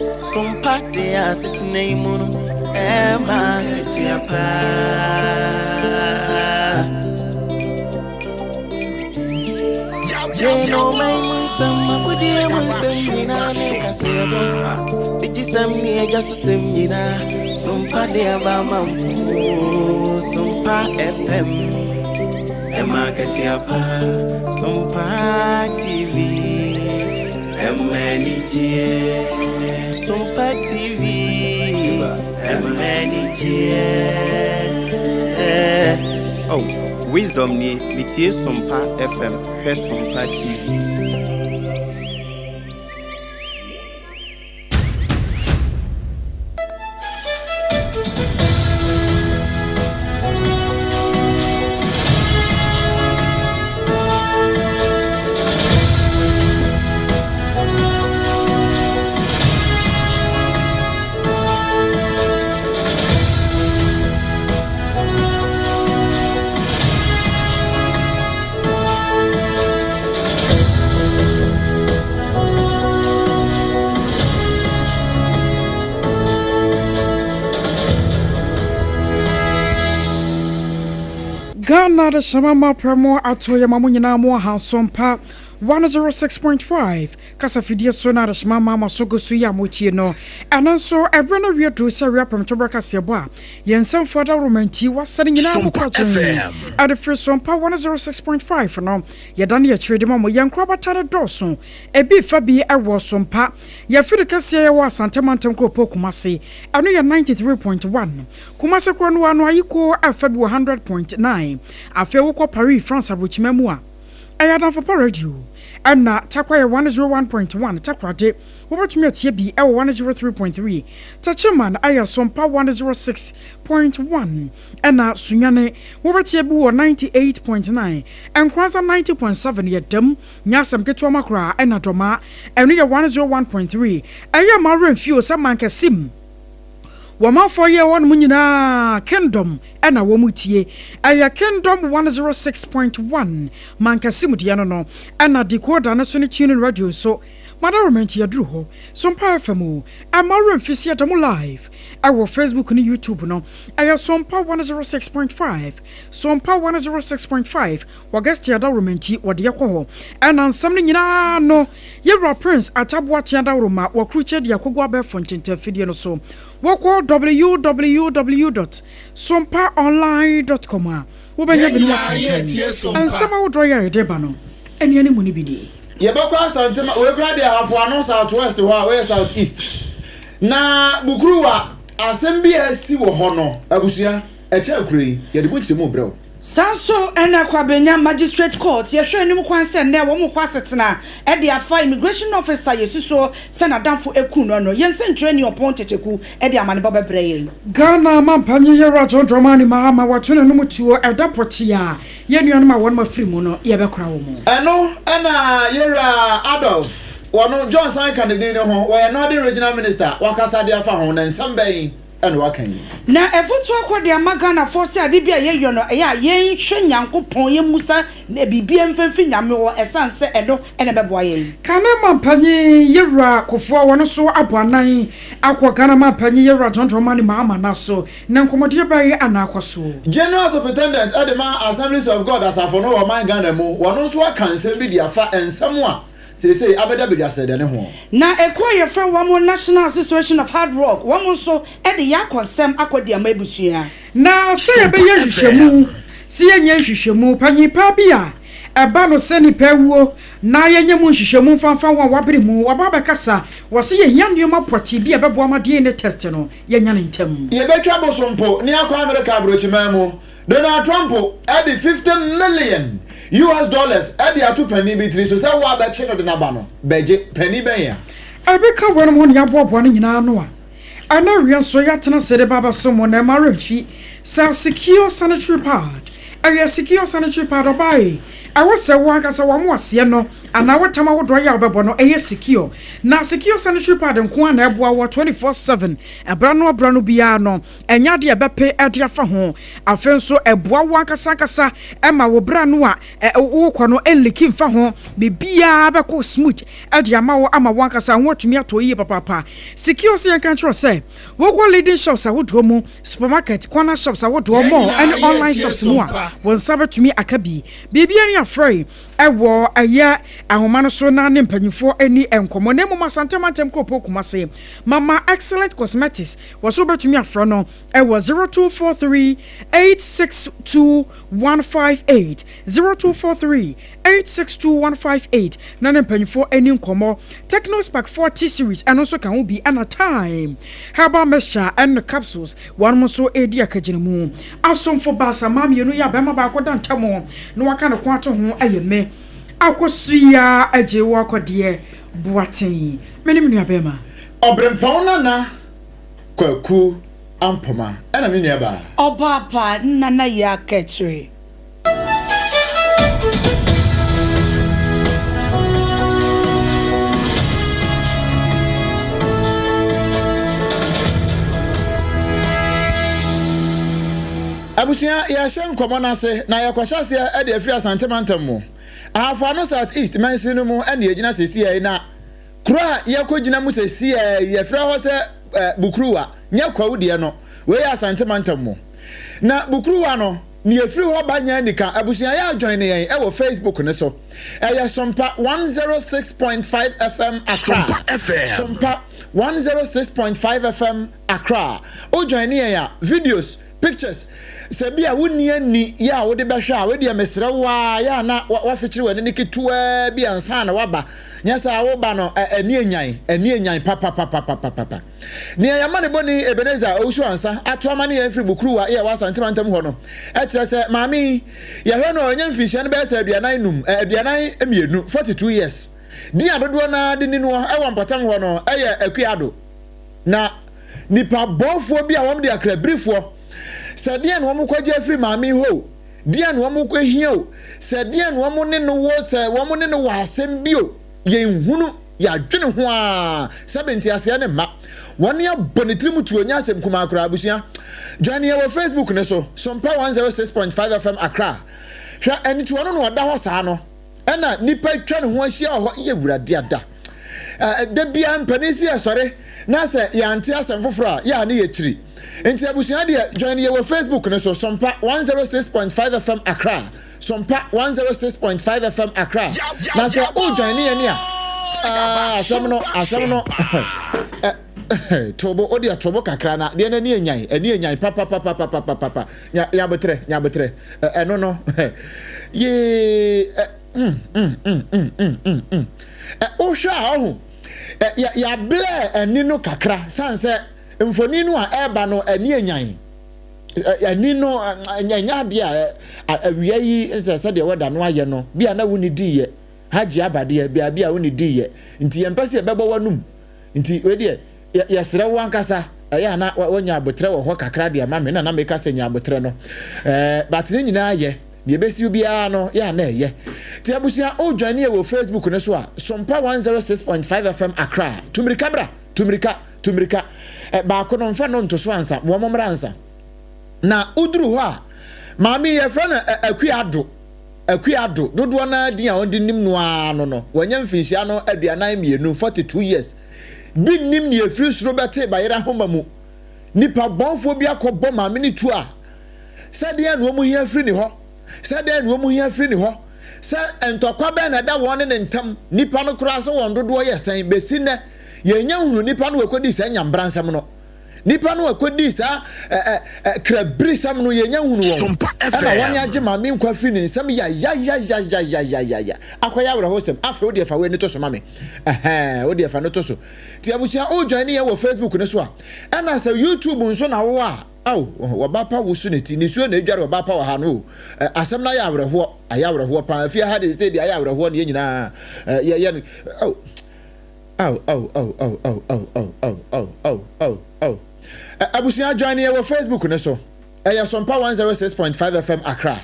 Sompa de asetena yi mu no ɛma akatua paa. Yɛn ɔman mu nsɛm, agodie mu nsɛm nyinaa ne kaseɛbɔ. Digyisɛm ne agya so sɛm nyinaa. Sompa de aba ama mo. Sompa FM ɛma akatua paa. Sompa TV ɛma anigyeɛ. Sompa TV ɛma anigyeɛ. Oh, Wisdom nie, metie Sompa FM, hwɛ Sompa TV. Ghana de hyɛma ma prɛ mo ato yɛ ma mo nyinaa mo ahansɔmpa 106.5 kasafidie so na adehyema ma mo so gu so yi a motie no. Ɛno nso ɛberɛ no wie duru sɛ wia pɛmto berɛ kaseɛbɔ a yɛn nsɛmfoɔ adaworoma nti wasane nyinaa mu Sompa kɔgyen FM. Ɛde firi Sompa 106.5 no yɛda no yɛkyerɛ de ma mo. Yɛn nkorabata no dɔɔso, ebi fa bi ɛwɔ Sompa yɛfiri kɛseɛ yɛwɔ Asante mantam kuropɔn Kumase, ɛno yɛ 93.1. Kumase korɔ no ano ayiko ɛfa bi wɔ 100.9. Afei wokɔ Paris, France aburokyima mu a, ɛyɛ Adamfo Pa Radio. Ɛna Takwa yɛ 101.1. Takorade wobɛtumi atie bi ɛwɔ 103.3. Techiman ɛyɛ Sompa 106.1. Ɛna Sunyane wobɛtie bi wɔ 98.9. Nkransa 90.7 yɛ dam nyɛ asɛm ketewa ma koraa. Ɛna Dɔma ɛno yɛ 101.3. Ɛyɛ ma werɛ o sɛ Mankɛsim wɔmanfoɔ yɛ wɔnom nyinaa Kingdom ɛna wɔn tie, ɛyɛ Kingdom 106.1 Mankɛsim deɛ no ɛna decoder no so ne tuning radio nso madaromɛnti yɛduru hɔ. Sompa FM o, ɛma werɛ mfi sɛ yɛda mo live ɛwɔ Facebook ne YouTube no, ɛyɛ Sompa 106.5, Sompa 106.5. Wɔgɛste adaworoma wɔde yɛkɔ hɔ. Ɛna nsɛm no nyinaa no yɛwura Prince Ataboakye adaworoma wɔkurukyɛ de akɔgu abɛɛfo nkyɛntɛmfidie no so. Wɔkɔ www.sompaonline.com a wobɛnya bi no wakenkan nsɛm ahodoɔ yɛ a yɛde ba no. Ɛne anim no bi nie. Yɛbɛkɔ Asante ma wekura deɛ Ahafoano South West hɔ a wɔyɛ South East na Bukuruwa asɛm bi a asi wɔ hɔ no, abusua ɛkyɛ akura yi yɛde mu nkyerɛmu brɛw. Saa nso ɛna Kwabenya Magistrate Court yɛhwɛ anim kwan sɛ nnɛ wɔn kɔ asetena ɛde afa immigration officer yɛsi so sɛ n'adamfo eku no. Yɛn nsɛntwerɛni Ɔpɔn Kyekyeku ɛde amanebɔ bɛbrɛ yɛn. Ghana mampanyin yɛwura John Dramani Mahama wato n'anom tuo ɛda pɔkye a yɛn nuanom a wɔn afiri mu no yɛbɛkora wɔ mu. Ɛno ɛna yɛwura Adolf wɔno John san ka ne din ne ho, wɔyɛ Northern Regional Minister, wakasa de afa ho na nsɛm bɛn ɛna waka yi? Na ɛfoto akɔ de ama Ghanafoɔ sɛ ade bi a yɛyɔ no ɛyɛ a yɛnhwɛ Nyankopɔn, yɛmmusa na biribia mfɛmfi Nyame hɔ, ɛsiane sɛ ɛno ɛna ɛbɛboa yɛn. Kane mampanyin yɛwura Kofoɔ wɔn nso abɔ anan akɔ Ghana mampanyin yɛwura John Dramani Mahama na so na nkɔmmɔdeɛ bɛyɛ ana akɔ so. General Superintendent ɛde ma Assemblies of God asafo no wɔ ɔman Ghana mu, wɔno nso aka nsɛm bi de afa nsɛm a seesei abɛda badwa srɛdɛ ne ho. Na ekuo a yɛfrɛ wɔn National Association of Hard Rock, wɔn nso ɛde yɛ akɔnsɛm akɔ de ama abusua. Na sɛ yɛbɛyɛ nhwehwɛmu sɛ yɛnyɛ nhwehwɛmu panyin pa bi a ɛba no sɛ nipa awuo na yɛnyɛ mu nhwehwɛmu mfamfa ho a wabere mu waba abɛkasa wɔ sɛ yɛhia nneɛma pɔtee bi a ɛbɛboa ma DNA test no yɛnya ne ntɛm. Yɛbɛtwa bosompo ne akɔ Amerika aburokyiman mu. Donald Trump ɛde US$50 million ɛde ato panin bi tiri so sɛ wo abɛkye no de n'aba no bɛgye. Panin bɛn a? Ɛbɛka wɔnom ho ne yɛaboaboa no nyinaa no a ɛna wie nso yɛatena sɛ de ba bɛso mo na ɛma remfi sɛ Secure Sanitary Pad. Ɛyɛ Secure Sanitary Pad ɔbae ɛwɔ sɛ wo ankasa wɔn aseɛ no. anaa wo tam ahodoɔ yɛ a wobɛbɔ no ɛyɛ secure. Na secure sanitary pad nko ara na ɛboa wɔ 24/7 ɛberɛ ano aberɛ ano biara no ɛnyɛ adeɛ a ɛbɛpe ɛde afa ho. Afei nso ɛboa wo ankasa ankasa ɛma wo berɛ ano a wokɔ no ɛnliki mfa ho. Biribiara bɛkɔ smooth ɛde ama wo ama wo ankasa ho atumi atɔ yie papaapa. Secure sɛ yɛnka nkyerɛ wo sɛ wokɔ leading shops ahodoɔ mu, supermarket, corner shops ahodoɔ, Yɛn mall nyinaa ɛne online yɛretie shops mu a, Sompa. wo nsa bɛtumi aka bi. Biribiara ni afrɛ wɔ ɛyɛ ahoma no so na ne mpanyinfoɔ ani nkɔmmɔ na mmom Asante mantam kuropɔn Kumase. Mama Excellent Cosmetics wɔ so wobɛtumi afrɛ no wɔ 0243 862 158, 0243 862 158 na ne mpanyinfoɔ ani nkɔmmɔ. Techno Spark 40 series ɛno nso ka ho bi ɛna Thyme Herbal Mixture ɛne capsules wɔnom nso ɛredi akagyinamu. Asomfo baasa mmaa mmienu yɛ a barima baako da ntam na waka ne ko ato ho yɛ me Akosua agye wo akɔdeɛ Boateng me ne me nua barima. Ɔbrempɔn Nana Kwaku Ampoma ɛna me nua baa. Ɔbaapa Nana Yaa Kɛkyere. Abusua, yɛrehyɛ nkɔmmɔ no ase na yɛkɔhyɛ aseɛ de afiri Asante mantam mu. Ahafo Ano South East mansini no mu na yɛgyina seesei yi na kuro a yɛkɔgyina mu seesei yi yɛfrɛ hɔ sɛ Bukuruwa, nyɛ Kwawu deɛ no, wei yɛ Asante mantam mu. Na Bukuruwa no, nea ɛfiri hɔ ba nyɛ anika. Abusua yɛ adjoine yɛn wɔ Facebook no so. Ɛyɛ Sompa 106.5 FM Accra. Sompa 106.5 FM Accra. Wo joine yɛn a, videos, pictures, sɛ bi a wonni ani yɛ a wode bɛhwɛ a, wei deɛ mesrɛ wo ara, yɛ a na woafekyere w'ani no ketewaa bi ansa na woaba. Nyɛ saa a woba no, ani anyan, ani anyan papapapapapa. Nea yɛn amanebɔni Ebenezer Owusu-Ansah ato ama ne yɛn firi Bukuruwa yɛ wɔ Asante mantam hɔ no kyerɛ sɛ maame yi, yɛhwɛ no a wanya mfinhyia no bɛyɛ sɛ 45, 42, 42 years. Din a dodoɔ no ara de ni noɔ wɔ mpɔtam hɔ no yɛ Akua Addo. Na nipa bɔnfoɔ bi a wɔn de akrabirifoɔ, sɛ deɛn na wɔn kɔgye afiri maame yi hɔ o, deɛn na wɔn hia o, sɛ deɛn na wɔn ne no wɔ, sɛ wɔn ne no wɔ asɛm bi o, yɛnhunu. Yɛadwene ho ara sɛ me nteaseɛ no mma. Wɔn abɔ ne tirim tuo nyɛ asɛm kumaa koraa. Abusua, join yɛn wɔ Facebook no so, Sompa 106.5 FM Accra. Hwɛ anituo no na ɔda hɔ saa no, ɛna nnipa atwa ne ho ahyia wɔ hɔ. Yɛ Awurade ada. Da biara mpanin si yɛsɔre na sɛ yɛante asɛm foforɔ a, yɛ a ne yɛkyiri. Nti abusua deɛ, join yɛn wɔ Facebook no so, Sompa 106.5 FM Accra. Sompa 106.5 FM Accra na sɛ o join ne yɛn a ah, asɛm no asɛm no eh, tobo o deɛ tobo kakra na deɛ n'ani enyan ani enyan papapapapapapa nya nyabotrɛ nyabotrɛ ɛno no yee mm mm mm mm mm mm mm wohwɛ a ɔho yɛablɛ ani no kakra san sɛ mfoni no a ɛreba no ani enyan Ani no ɛnyɛ adeɛ a awia yi sɛ sɛdeɛ wɛda no ayɛ no bi a na wonni diiɛ hagye aba deɛ baabi a wonni diiɛ nti yɛmpɛ sɛ yɛbɛbɔ w'anum nti wei deɛ yɛsrɛ wo ankasa ɛyɛ a na wanya abotrɛ wɔ hɔ kakra deɛ ma me na na meka sɛ nya abotrɛ no ɛɛ but ne nyinaa yɛ deɛ ɛbɛsi biara no yɛ a na ɛyɛ nti abusua o join yɛ wɔ Facebook no so a Sompa 106.5 FM Accra tumirika bra tumirika Tu mmirika. Ɛ, baako no, mfa no nto so ansa. Ma wɔmmra ansa. Na woduru hɔ a, maame yi, yɛfrɛ no Ɛ, Akua Addo. Akua Addo. Dodoɔ no ara din a wɔde nim no ara no no, wanya mfinhyia no 42, 42 years. Bi nnim nea ɛfiri soro bɛtee bayerɛ ahoma mu. Nnipa bɔnfoɔ bi akɔbɔ maame no tuo a, sɛ deɛn na wɔhia firi ne hɔ? Sɛ dɛn na wɔhia firi ne hɔ? Sɛ ntɔkwa bɛn na ɛda wɔn ne ne ntam? Nnipa no koraa, sɛ wɔn dodoɔ yɛ sɛn? Bɛsi nnɛ, Yɛnnya nhunuu nnipa no a wɔkɔdii saa nyamebransɛm no. Nnipa no a wɔkɔdii saa ɛ ɛ ɛ krabirisɛm no, yɛnnya nhunuu wɔn. Sompa Ɛna wɔn FM. agye maame nkwa firi ne nsam yayayayayayayaya. Akɔyɛ awerɛhosɛm. Afei wo deɛ fa wei no to so ma me. Ɛhɛn, wo deɛ fa no to so. Nti abusua, wo join yɛn wɔ Facebook no so a, ɛna sɛ YouTube nso na wowɔ a, ao, wɔba pa wosu ne ti, nisuo na edware ɔbaa pa wɔ ha no o. Ɛ, asɛm no ayɛ awerɛhoɔ, ayɛ awerɛhoɔ paa. Fie ha de, sɛ deɛ ayɛ awerɛhoɔ no yɛn nyinaa, ɛ, yɛyɛ no, ao. Aw aw aw aw aw aw aw aw aw aw aw aw. Abusua join yɛ wɔ Facebook no so. Ɛyɛ Sompa 106.5 FM Accra.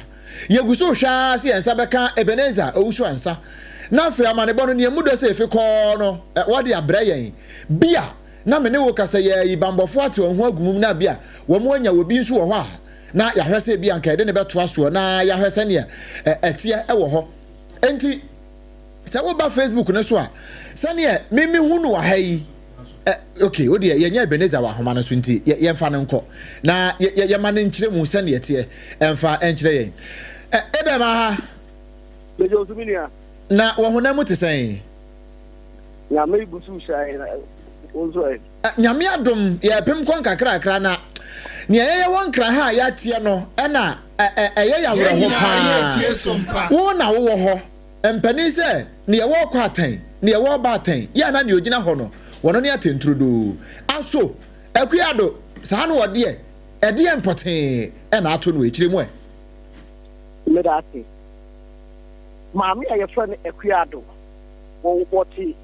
Yɛgu so rehwɛ ara sɛ yɛn nsa bɛka Ebenezer Owusu Ansah. Na afei amanebɔ no, nea emu dɔ sɛ efi kɔɔ no, wɔde abrɛ yɛn. Bi a na me ne wo kasa yi ara yi, bammɔfoɔ ate wɔn ho agu mu na bi a wɔanya obi nso wɔ hɔ a na yɛahwɛ sɛ bi a anka yɛde no bɛtoa soɔ na yɛahwɛ sɛdeɛ ɛteɛ wɔ hɔ. Enti sɛ woba Facebook no so a, sɛdeɛ me mehu no wɔ ha yi, ok, wo deɛ yɛnyɛ Ebenezer wɔ ahoma no so nti yɛmfa no nkɔ na yɛma no nkyerɛ mu sɛdeɛ ɛteɛ ɛmfa nkyerɛ yɛn. Ebɛn ma ha? Mede wo so me nua. Na wɔ honam mu te sɛn? Nyame gu so hyira yɛn, wo nso ɛ? Nyame adom yɛrepem kɔ nkakrakra na nea yɛyɛ wɔ Nkran ha a yɛateɛ no na ɛyɛ yɛn awerɛho paa. Wo na wowɔ hɔ, mpanin sɛ nea wɔrekɔ atɛn, nea wɔreba atɛn, yɛ a na nea ogyina hɔ no, wɔno ne atɛnturodoo. Aso, Akua Addo, saa na ɔdeɛ, ɛdeɛn pɔtee na ato no akyire mu ɛ? Meda ase. Maame a yɛfrɛ no Akua Addo, wɔ wɔte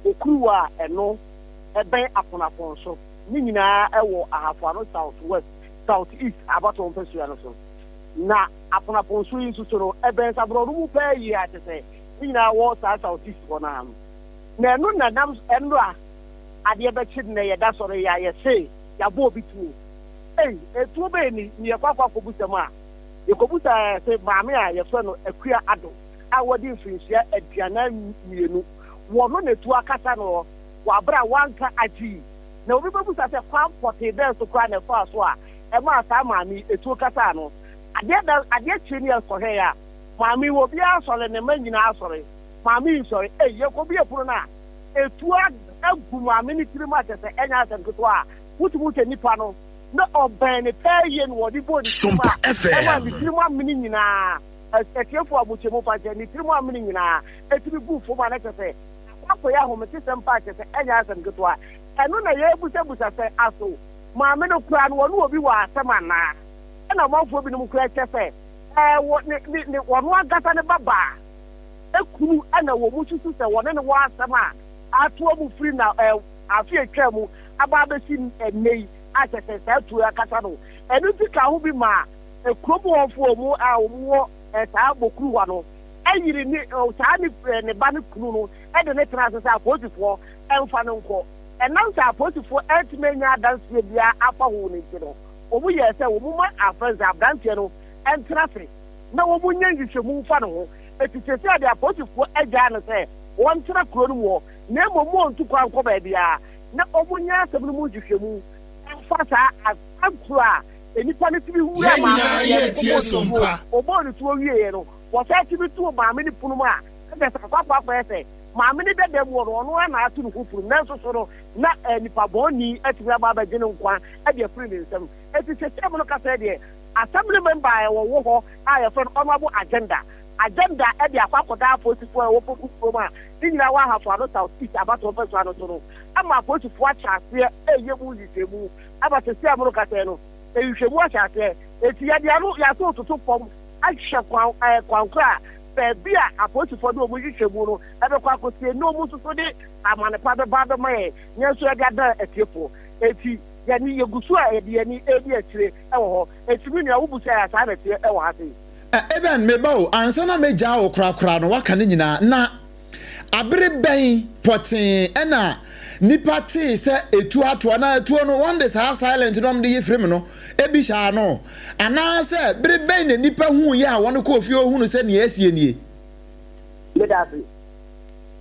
Okuruwa a ɛno ɛbɛn Aponaponso, ne nyinaa ɛwɔ Ahafo Ano South West, South East abatoɔ mpasua no so. Na Aponaponso yi nso so no, ɛbɛn Saborɔno mu paa yie a kyerɛ sɛ ne nyinaa wɔ saa South East hɔ no ara. Na ɛno na ɛnam ɛnora adeɛ bɛkye nnɛ yɛda sɔre yi a yɛse yɛabɔ obi tuo. Ei, etuo bɛn ni? Ne yɛkɔ akɔ akɔbusam a, Yɛkɔbisaeɛ sɛ maame a yɛfrɛ no Akua Addo a wadi mfirinhyia 42, wɔ no na etuo akasa no wɔ abere a wanka agye yi. Na obi bɛbisa sɛ kwan pɔtee bɛn so koraa na ɛfaa so a ɛmaa saa maame yi etuo kasaa no. Adeɛ da adeɛ kyee ne yɛkɔhwɛeɛ a, maame yi wɔ obiara asɔre, ne mma nyinaa asɔre, maame yi nsɔre. Ei, yɛkɔbue pono no a, etuo agu maame no tirim a kyerɛ sɛ ɛnyɛ asɛm ketewa a wotumi hu sɛ nipa no na ɔbɛn no pɛɛ yie na wɔde bɔɔ ne tirim a ɛmaa ne tirim amene nyinaa, atiefo a motie momfa nkyɛ, ne tirim amene nyinaa ɛtumi guu fam a na kyerɛ sɛ akɔ akɔyɛ ahometesɛm paa kyerɛ sɛ ɛnyɛ asɛm ketewa. Ɛno na yɛrebusabusa sɛ aso maame no koraa no wɔne obi wɔ asɛm anaa? Ɛna ɔmanfoɔ binom koraa kyɛ sɛ ɛɛ wɔ ne ne ne wɔn ankasa ne babaa ekunu ɛna wɔn susu sɛ wɔne no wɔ asɛm a atoa mu firi na ɛɛ afe a etwaa mu aba abɛsi ɛnnɛ yi. a kyerɛ sɛ saa tuo yi ankasa no. Ɛno nti ka ho bi maa kurom hɔfoɔ mu a wɔwɔ saa Bokuruwa no yere ne saa ne ne ba no kunu no de no tenaa ase sɛ apolisifoɔ mfa no nkɔ. Ɛnam sɛ apolisifoɔ antumi anya adanseɛ biara afa ho no nti no, wɔyɛɛ sɛ wɔmma afrɛ no sɛ aberanteɛ no ntena ase na wɔnyɛ nhwehwɛmu mfa ne ho. Enti seesei deɛ apolisifoɔ agyaa no sɛ ɔntena kuro no mu hɔ na mmom ɔntu kwan nkɔ baabiara. na wɔnyɛ asɛm no mu nhwehwɛmu mfa saa akwan a nnipa no tumi wuraa maame no deɛ no kɔbɔɔ ne tuo. Wɔbɔɔ ne tuo wieeɛ no, wɔsan tumi too maame no pono mu a na kyerɛ sɛ akɔ akɔ akɔyɛ sɛ maame no dada mu hɔ no, ɔno ara na ato ne ho pono mu. Nanso so no, na nipa bɔne atumi aba abɛgye ne nkwa de afiri ne nsam. Enti seesei mo no kasa yi deɛ, Assembly member a wɔwɔ hɔ a yɛfrɛ no Honourable Agenda Agenda de akɔ akɔda apolisifoɔ a ɛwɔ Poku kurom a ne nyinaa wɔ Ahafo Ano South East abatoɔ mpɛsoa no so no ama apolisifoɔ ahyɛ aseɛ reyɛ mu nhwehwɛmu ama seesei a morekasa yi no nhwehwɛmu ahyɛ aseɛ enti yɛde ano yɛaso retoto fam ahwɛ kwan ɛɛ kwan korɔ a baabi a apolisifoɔ de wɔn nhwehwɛmu no ɛbɛkɔ akɔsie na wɔn nso so de amane pa bɛba abɛma yɛn na yɛn nso yɛde adan atiefoɔ enti yɛne yɛgu so a yɛde yɛn ani redi akyire wɔ hɔ enti me nua wobusaeɛ a saa na ɛteɛ wɔ ha sei. Eben, me ba o, ansa na mɛgyaa wo korakora no, woaka ne nyinaa. Na abere bɛn pɔtee na nnipa tee sɛ etuo ato anaa etuo no wɔn de saa silent no wɔn de yi film no ebi hyɛ ano? Anaasɛ bere bɛn na nnipa huu yɛ a wɔn kɔɔ fie ohunu sɛ nea asie nie? Meda ase.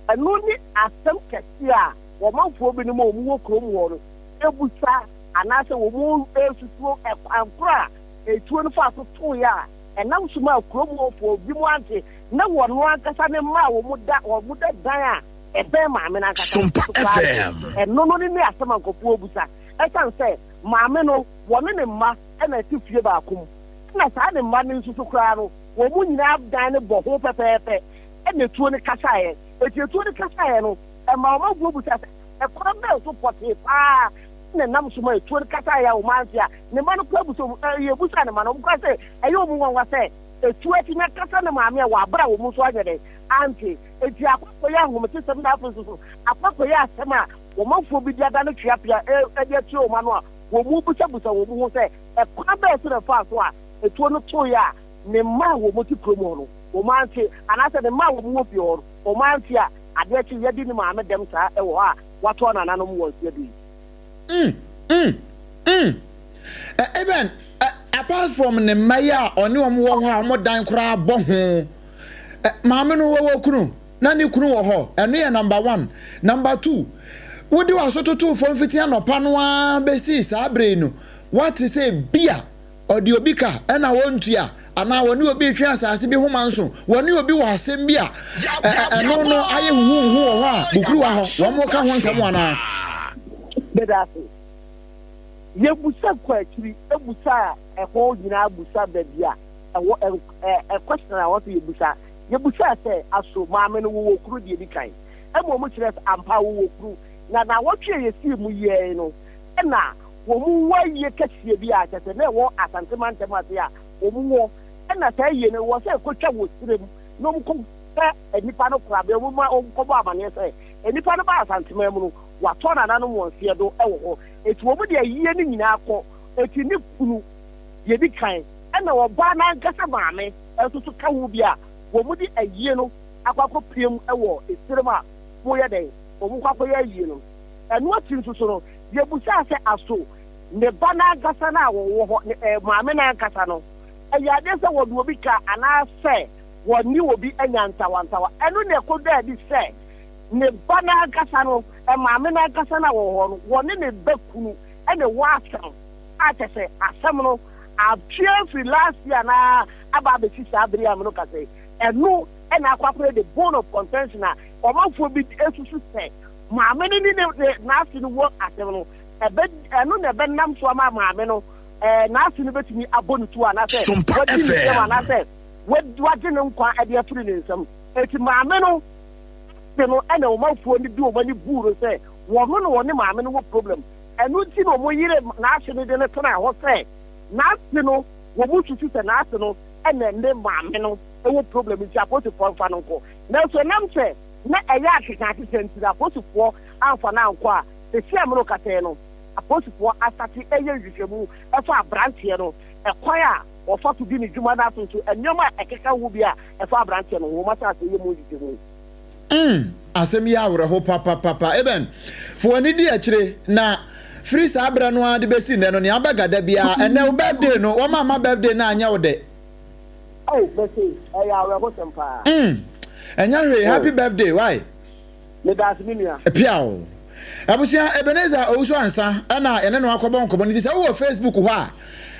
Ɛno ne asɛm kɛseɛ a ɔmanfoɔ binom a wɔwɔ kurom hɔ no rebisa anaasɛ wɔresusuo ɛkwan korɔ a etuo no faa so toeɛ a ɛnam so maa kurom hɔfoɔ binom ante na wɔn ankasa ne mma a wɔda wɔda dan a ɛbɛn maame no ankasa no so koraa nte. Ɛno no ne ne asɛm a nkurɔfoɔ rebisa. Ɛsiane sɛ maame no wɔne ne mma na ɛte fie baako mu ɛna saa ne mma no nso so koraa no wɔn nyinaa dan no bɔ ho pɛpɛɛpɛ ɛna etuo no kasaeɛ. Enti etuo no kasaeɛ no ɛmaa ɔmanfoɔ bisa sɛ ɛkwan bɛn so pɔtee paa na ɛnam so ma etuo no kasaeɛ a wɔn ante a ne mma no koraa bu sɛ wɔn ɛɛ yɛbusaa ne mma no wɔn koraa sɛ ɛyɛ wɔn nwanwa sɛ etuo atumi akasa ne maame a wɔ abere a wɔn nso anyɛ dɛn ante. Enti akɔ akɔyɛ ahometesɛm na afei nso so akɔ akɔyɛ asɛm a wɔmanfoɔ bi de adane tweapea ɛde atua wɔn ano a wɔn busabusa wɔn ho sɛ ɛkwan bɛn so na ɛfaa so a etuo no toeɛ a ne mma a wɔn te kurom hɔ no wɔn ante anaasɛ ne mma a wɔn wɔ fie hɔ no. Ɔmanfi a adeɛ kye yɛdi ne maame dɛm saa wɔ hɔ a watoa nananom wɔ mfeɛ du yi. Mm mm mm eh, even eh, apart from ne mma yi a ɔne wɔn wɔ hɔ a wɔn dan koraa bɔ ho eh, maame no wɔwɔ kunu na ne kunu wɔ hɔ ɛno yɛ number one number two wode w'aso totoo fam fiti anɔpa no ara bɛsii saa bere yi no wate sɛ bi a ɔde obi ka ɛna wɔntua anaa wɔne obi retwe asase bi ho manso, wɔne obi wɔ asɛm bi a ɛno no ayɛ huhuuhu wɔ hɔ a, bukuruwa hɔ, wɔn ka ho nsɛm anaa? Meda ase. Yɛbusa kɔ akyiri, busa ɛhɔ nyinaa, busa baabi a ɛwɔ, ɛ question a wɔsɛ yɛbusa. Yɛbusa sɛ, aso maame no wɔwɔ kunu deɛ ɛdi kan? Ɛma wɔn kyerɛ sɛ ampa wɔwɔ kunu. Na naawɔtwe a yɛsii mu yɛɛ no, ɛna wɔn wɔ ayie kɛseɛ bi a kyerɛ sɛ na ɛwɔ Asante mantam ase a wɔn wɔ, ɛna saa ayie no wɔ sɛ ɛkɔtwa wɔ serɛ mu na wɔn kɔ pɛ nnipa no korabea, wɔn ma wɔn kɔbɔ amaneɛ sɛ nnipa no ba Asanteman mu no wɔatɔ nananom wɔn seɛ do wɔ hɔ, eti wɔn de ayie no nyinaa kɔ, eti ne kunu deɛ ɛdi kan ɛna ɔbaa no ankasa maame nso so ka ho bi a wɔn de ayie no akɔ akɔ piem wɔ serɛ mu a wɔyɛ dɛn wɔn kɔ akɔyɛ ayie no. Ɛno akyi nso so no, Yebisaa sɛ, Aso ne ba no ankasa no a wɔwɔ hɔ, ne eh, maame no ankasa no, ɛyɛ adeɛ sɛ wɔde obi ka anaasɛ wɔne obi anya ntawantawa? Ɛno na ɛkɔdaa adi sɛ ne ba no ankasa no, eh, maame no ankasa no a wɔwɔ hɔ no, wɔne ne ba kunu na ɛwɔ asɛm a kyɛ sɛ asɛm no atwe afiri last year na aba abɛsi saa bere a me no kasa yi. Ɛno na akɔ akɔyɛ the bone of contention a ɔmanfoɔ bi susu sɛ maame no ne ne n'ase no wɔ asɛm no, ɛbɛ, ɛno na ɛbɛnam so ama maame no, ɛɛ, n'ase no bɛtumi abɔ ne tuo anaasɛ Sompa wadi ne nsam FM. anaasɛ wadi, wagye ne nkwa de afiri ne nsam. Enti maame no ase no ɛna ɔmanfoɔ no de wɔn ani buu no sɛ wɔno na wɔne maame no wɔ problem. Ɛno nti na wɔn yere n'ase no de no tenaa hɔ sɛ n'ase no, wɔn susu sɛ n'ase no ɛna ne maame no wɔ problem nti apolisifoɔ mfa no nkɔ. Nanso ɛnam sɛ na ɛyɛ akekaakeka nti na apolisifoɔ amfa no ankɔ a, seesei a me ne wo kasa yi no, apolisifoɔ asate reyɛ nhwehwɛmu ɛfa aberanteɛ no, ɛkwan a ɔfa so di ne dwuma no afei nso nneɛma a ɛkeka ho bi a ɛfa aberanteɛ no ho, wɔn asate reyɛ mu nhwehwɛmu. Mm, asɛm yi awerɛho papapapa. Eben, fa w'ani di akyire na firi saa berɛ no ara de bɛsi nnɛ no, nea abɛga da biara, ɛnnɛ wo birthday no, wɔma amma birthday no anyɛ wo dɛ. Oh mese ɛyɛ awerɛhosɛm paa. Mm ɛnyɛ hwee happy birthday wai. Medaase me nua. Piaw. Abusua Ebenezer Owusu Ansah ɛna yɛne no akɔbɔ nkɔmmɔ no nti sɛ wowɔ Facebook hɔ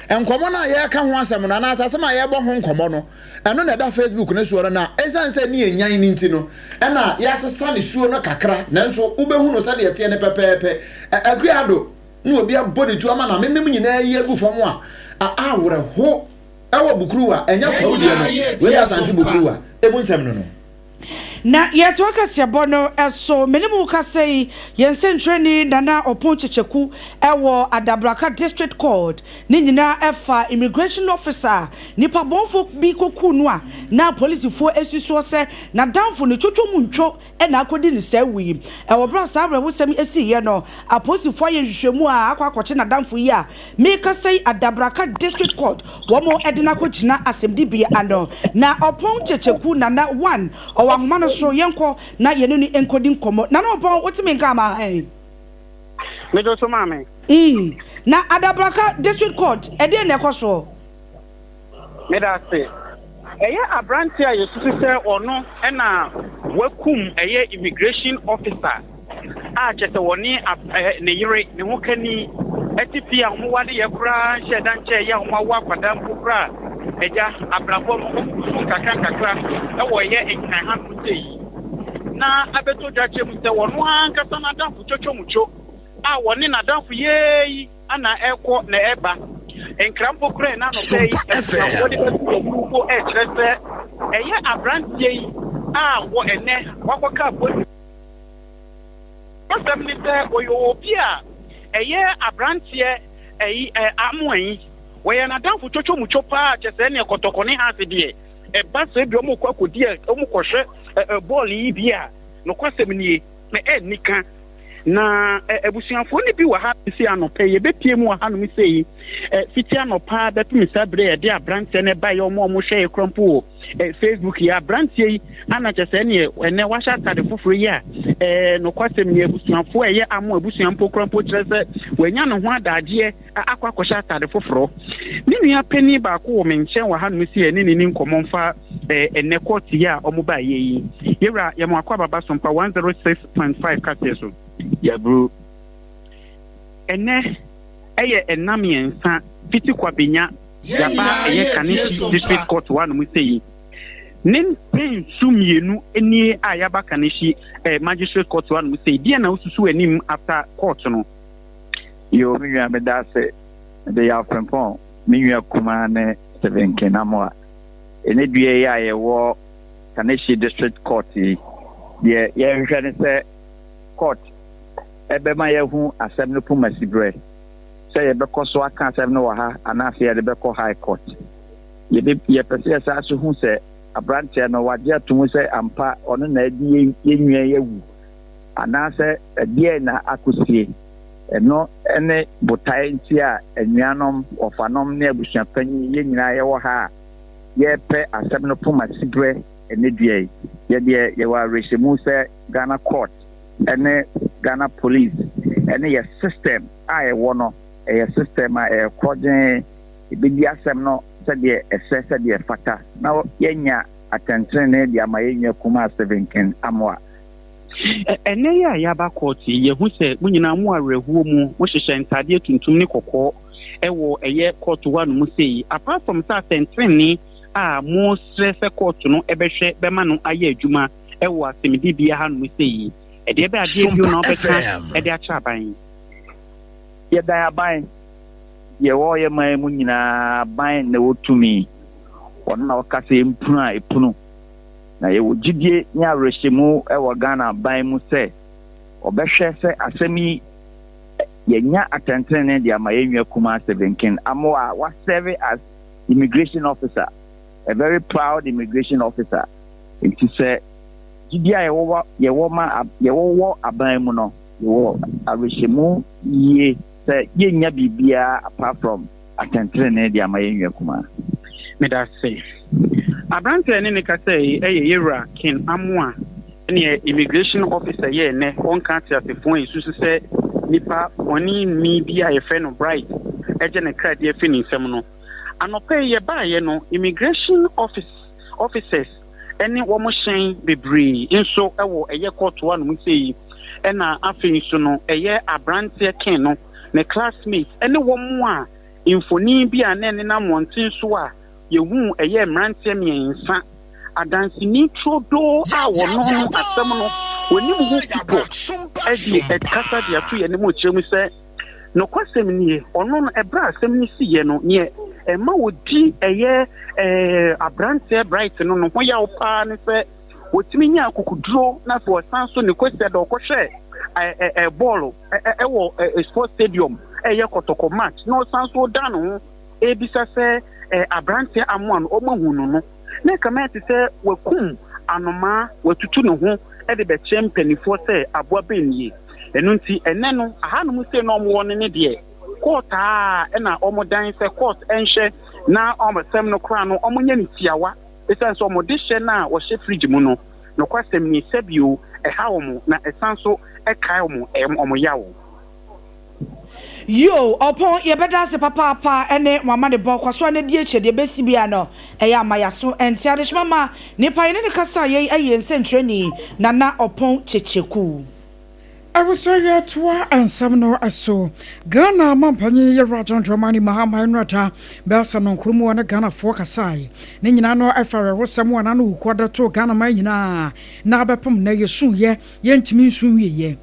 a nkɔmmɔ no a yɛreka ho asɛm no anaasɛ asɛm a yɛrebɔ ho nkɔmmɔ no ɛno na ɛda Facebook no soɔ no na ɛsiane sɛ ne yɛ nyan no nti no ɛna yɛasesa ne suo no kakra nanso wobɛhu no sɛdeɛ ɛteɛ no pɛpɛɛpɛ Akua Addo na obi abɔ ne tu ama no amemem nyinaa yi agu fam a awerɛho Ɛwɔ Bukuruwa, ɛnyɛ Kwawu deɛ no, wei yɛ Asante Bukuruwa, emu nsɛm no no. Na yɛtoa kaseɛbɔ no so. Me ne mo rekasa yi, yɛn sɛnkyerɛnni Nana Opon Kyekyeku wɔ Adabraka District Court. Ne nyinaa ɛfa immigration officer a nnipa bɔnfoɔ bi kɔkuu no a na apolisifoɔ asi soɔ sɛ n'adamfo no twotwo mu ntwo na akɔdi no saa wu yi. Wɔ berɛ a saa awerɛhosɛm yi siiɛ no, apolisifoɔ ayɛ nhwehwɛmu a akɔ akɔkye n'adamfo yi a merekasa yi Adabraka District Court, wɔn de no akɔgyina asɛmdibea ano. Na Ɔpɔn Kyekyeku Nana One, ɔwɔ ahoma no so, yɛnkɔ na yɛne no nkɔdi nkɔmmɔ. Nana Ɔpɔn, wote me nka ama he? Medwo so maame. Mm, na Adabraka District Court, ɛdeɛn na ɛkɔ soɔ? Meda ase. Ɛyɛ aberanteɛ a yɛsusu sɛ ɔno na wakum ɛyɛ immigration officer a kyerɛ sɛ wɔne ne yere, ne ho kani te fie a wɔwareeɛ koraa nhyɛɛ da nkyɛeɛ a wɔawo akwadaa mpo koraa a, agya, abrabɔ no wɔgu so nkakra nkakra wɔ ɛyɛ Nkran hanom sei yi. Na abɛtɔ dwa kyerɛ mu sɛ ɔno ankasa n'adamfo Twotwomutwo a wɔne n'adamfo yei na ɛrekɔ na ɛreba. Nkra mpo koraa ɛna anɔpa yi Sompa abusuafoɔ de FM. bɛto wɔn mu mpo ɛrekyerɛ sɛ ɛyɛ aberanteɛ yi a wɔ ɛnɛ wakɔka apolisi. Nokwasɛm ne sɛ ɔyɛ obi a ɛyɛ aberanteɛ ɛyi ɛ Amoayi. Wɔyɛ n'adamfo twotwomutwo paa kyɛ sɛ ɛneɛ kɔtɔkɔ ne Hearts deɛ ɛba sɛ ebi wɔn kɔ akɔdi ɛ wɔn kɔhwɛ ɛ ɛ bɔɔl yi bi a nokwasɛm nie na ɛnni ka. Na abusuafoɔ no bi wɔ ha sei anɔpa yi, yɛbɛpue mu wɔ hanom sei, fiti anɔpa bɛpem saa berɛ yɛde aberanteɛ no baeɛ, wɔn a wɔhwɛ yɛ kora mpo wɔ Facebook yi, aberanteɛ yi ana kyɛ sɛ ɛneɛ ɛnɛ wahyɛ atade foforɔ yi a, nokwasɛm ni, abusuafoɔ a ɛyɛ amo abusua mpo kora mpo kyerɛ sɛ wanya ne ho adagyeɛ akɔ akɔhyɛ atade foforɔ. Me nua panin baako wɔ me nkyɛn wɔ hanom sei a ɛne ne ni nkɔmmɔ mfa ɛnɛ kɔɔte yi a wɔn baeɛ yi. Yɛwura, yɛma wakɔ ababa so mpa 106.5 kaseɛ so. Yɛaburu. Ɛnɛ ɛyɛ ɛna mmiɛnsa fiti Kwabenya yaba ɛyɛ Kaneshie District Court wɔ hanom sei. Ne mpɛnsu mmienu nie a yaba Kaneshie Magistrate Court wɔ hanom sei. Deɛ na wosusu anim after court no? Yoo me nua meda ase. Mede Yaw Frimpong, me nua kumaa ne Stephen Ken Amoah. Ɛnɛ dua yi a yɛwɔ Kaneshie District Court yi, deɛ yɛhwehwɛ ne sɛ court ɛbɛma yɛahu asɛm no poma siberɛ, sɛ yɛbɛkɔ so aka asɛm no wɔ ha anaasɛ yɛde bɛkɔ High Court. Yɛbɛ, yɛpɛ sɛ yɛsan so hu sɛ aberanteɛ no wagye ato mu sɛ ampa ɔno na adi yɛn nua yi awu anaasɛ ɛdeɛn na akɔsie. Ɛno ne botaeɛ nti a anuanom, wɔfanom ne abusuapanyin, yɛn nyinaa yɛwɔ ha a yɛrepɛ asɛm no poma siberɛ ɛnnɛ dua yi. Yɛdeɛ yɛwɔ awerɛhyɛmu sɛ Ghana Court ne Ghana Police ne yɛ system a ɛwɔ no, ɛyɛ system a ɛyɛ korɔgyenn. Yɛbɛdi asɛm no sɛdeɛ ɛsɛ, sɛdeɛ ɛfata na yɛanya atɛntenenee de ama yɛn nua kumaa Stephen King Amoah. Ɛnnɛ yi a yɛaba kɔɔto yi, yɛahu sɛ mo nyinaa mo awerɛhoɔ mu, mohyehyɛ ntaadeɛ tuntum ne kɔkɔɔ wɔ ɛyɛ kɔɔto hɔ anom sei. Apart from sɛ atɛntenenee a mosrɛ sɛ kɔɔto no bɛhwɛ bɛma no ayɛ adwuma wɔ asɛmdibea hanom sei yi, ɛdeɛ bɛn adeɛ bio na wobɛka de akyerɛ aban yi? Yɛdan aban. Deɛ ɛwɔ yɛn man mu nyinaa, aban na ɛwɔ tumi. Ɔno na ɔka sɛ yɛmpunu a, ɛpunu. Na yɛwɔ gyidie ne awerɛhyɛmu wɔ Ghana aban mu sɛ wɔbɛhwɛ sɛ asɛm yi yɛanya atɛntenenee de ama yɛn nua kumaa Stephen King Amoah a wasɛve as immigration officer, a very proud immigration officer. Nti sɛ gyidie a yɛwɔ yɛwɔ ma yɛwɔ wɔ aban mu no, yɛwɔ awerɛhyɛmu yie sɛ yɛnnya biribiara apart from atɛntenenee de ama yɛn nua kumaa. Meda ase. Aberanteɛ a yɛne no kasa yi yɛ Yɛwura Ken Amoah neɛ Immigration Officer yɛ nnɛ ɔnka ateasefoɔ a yɛsusu sɛ nipa bɔne ni bi a yɛfrɛ no Bright gye ne kra de afiri ne nsam no. Anɔpa yi yɛbaeɛ no Immigration Office officers ne wɔn hyɛn bebree nso wɔ ɛyɛ kɔɔto anom sei ɛna afei nso no ɛyɛ aberanteɛ Ken no ne classmate ne wɔn a mfoni bi a na ɛnenam mmɔnten so a yehuu ɛyɛ mmeranteɛ mmiɛnsa, adanseni turodoo a wɔno no asɛm no wɔnim ho pipɔ de kasa de ato yɛn anim rekyerɛ mu sɛ, nokwasɛm nie, ɔno no ɛberɛ a asɛm no siiɛ no, neɛ ɛma wɔdi ɛyɛ aberanteɛ Bright no no ho yaw paa ne sɛ wɔtumi nya akokoduro na afei ɔsan so ne Kwasiada ɔkɔhwɛ bɔɔlo ɛwɔ sports stadium ɛyɛ kɔtɔkɔ match na ɔsan so dan ne ho rebisa sɛ aberanteɛ amoa no wɔahu no no, na ɛkame ayɛ te sɛ wakum anomaa, watutu ne ho de bɛkyerɛ mpanimfoɔ sɛ aboa bɛn nie. Ɛno nti ɛnnɛ no, ahanom sei na wɔwɔ no ne deɛ, court a ɛna wɔdan sɛ court nhwɛ na asɛm no koraa no wɔnyɛ no tiawa ɛsiane sɛ wɔde hyɛ no a wɔhyɛ fridge mu no, nokwasɛm nie, sɛbio ɛha wɔn na ɛsan so ɛkae wɔn wɔn yaw. Yoo ɔpɔn yɛbɛda ase papaapa ɛne mo amanebɔ kwaso a na di akyire deɛ ɛbɛsi biara no ɛyɛ ama yaso ɛnte adehyema ma nipa yɛne no kasa yei ɛyɛ nsɛnkyerɛni Nana Ɔpɔn Kyekyeku. Abusua yɛtoa nsɛm no so. Ghana mampanyin Yɛwura John Dramani Mahama Nnurata bɛsa nɔnkoro mu ɔne Ghanafoɔ kasae. Ne nyinaa no ɛfa awerɛhosɛm a n'ano wukuo de too Ghana man nyinaa na abɛpem nnɛ yɛsuiɛ yɛntumi nsu nwieɛ.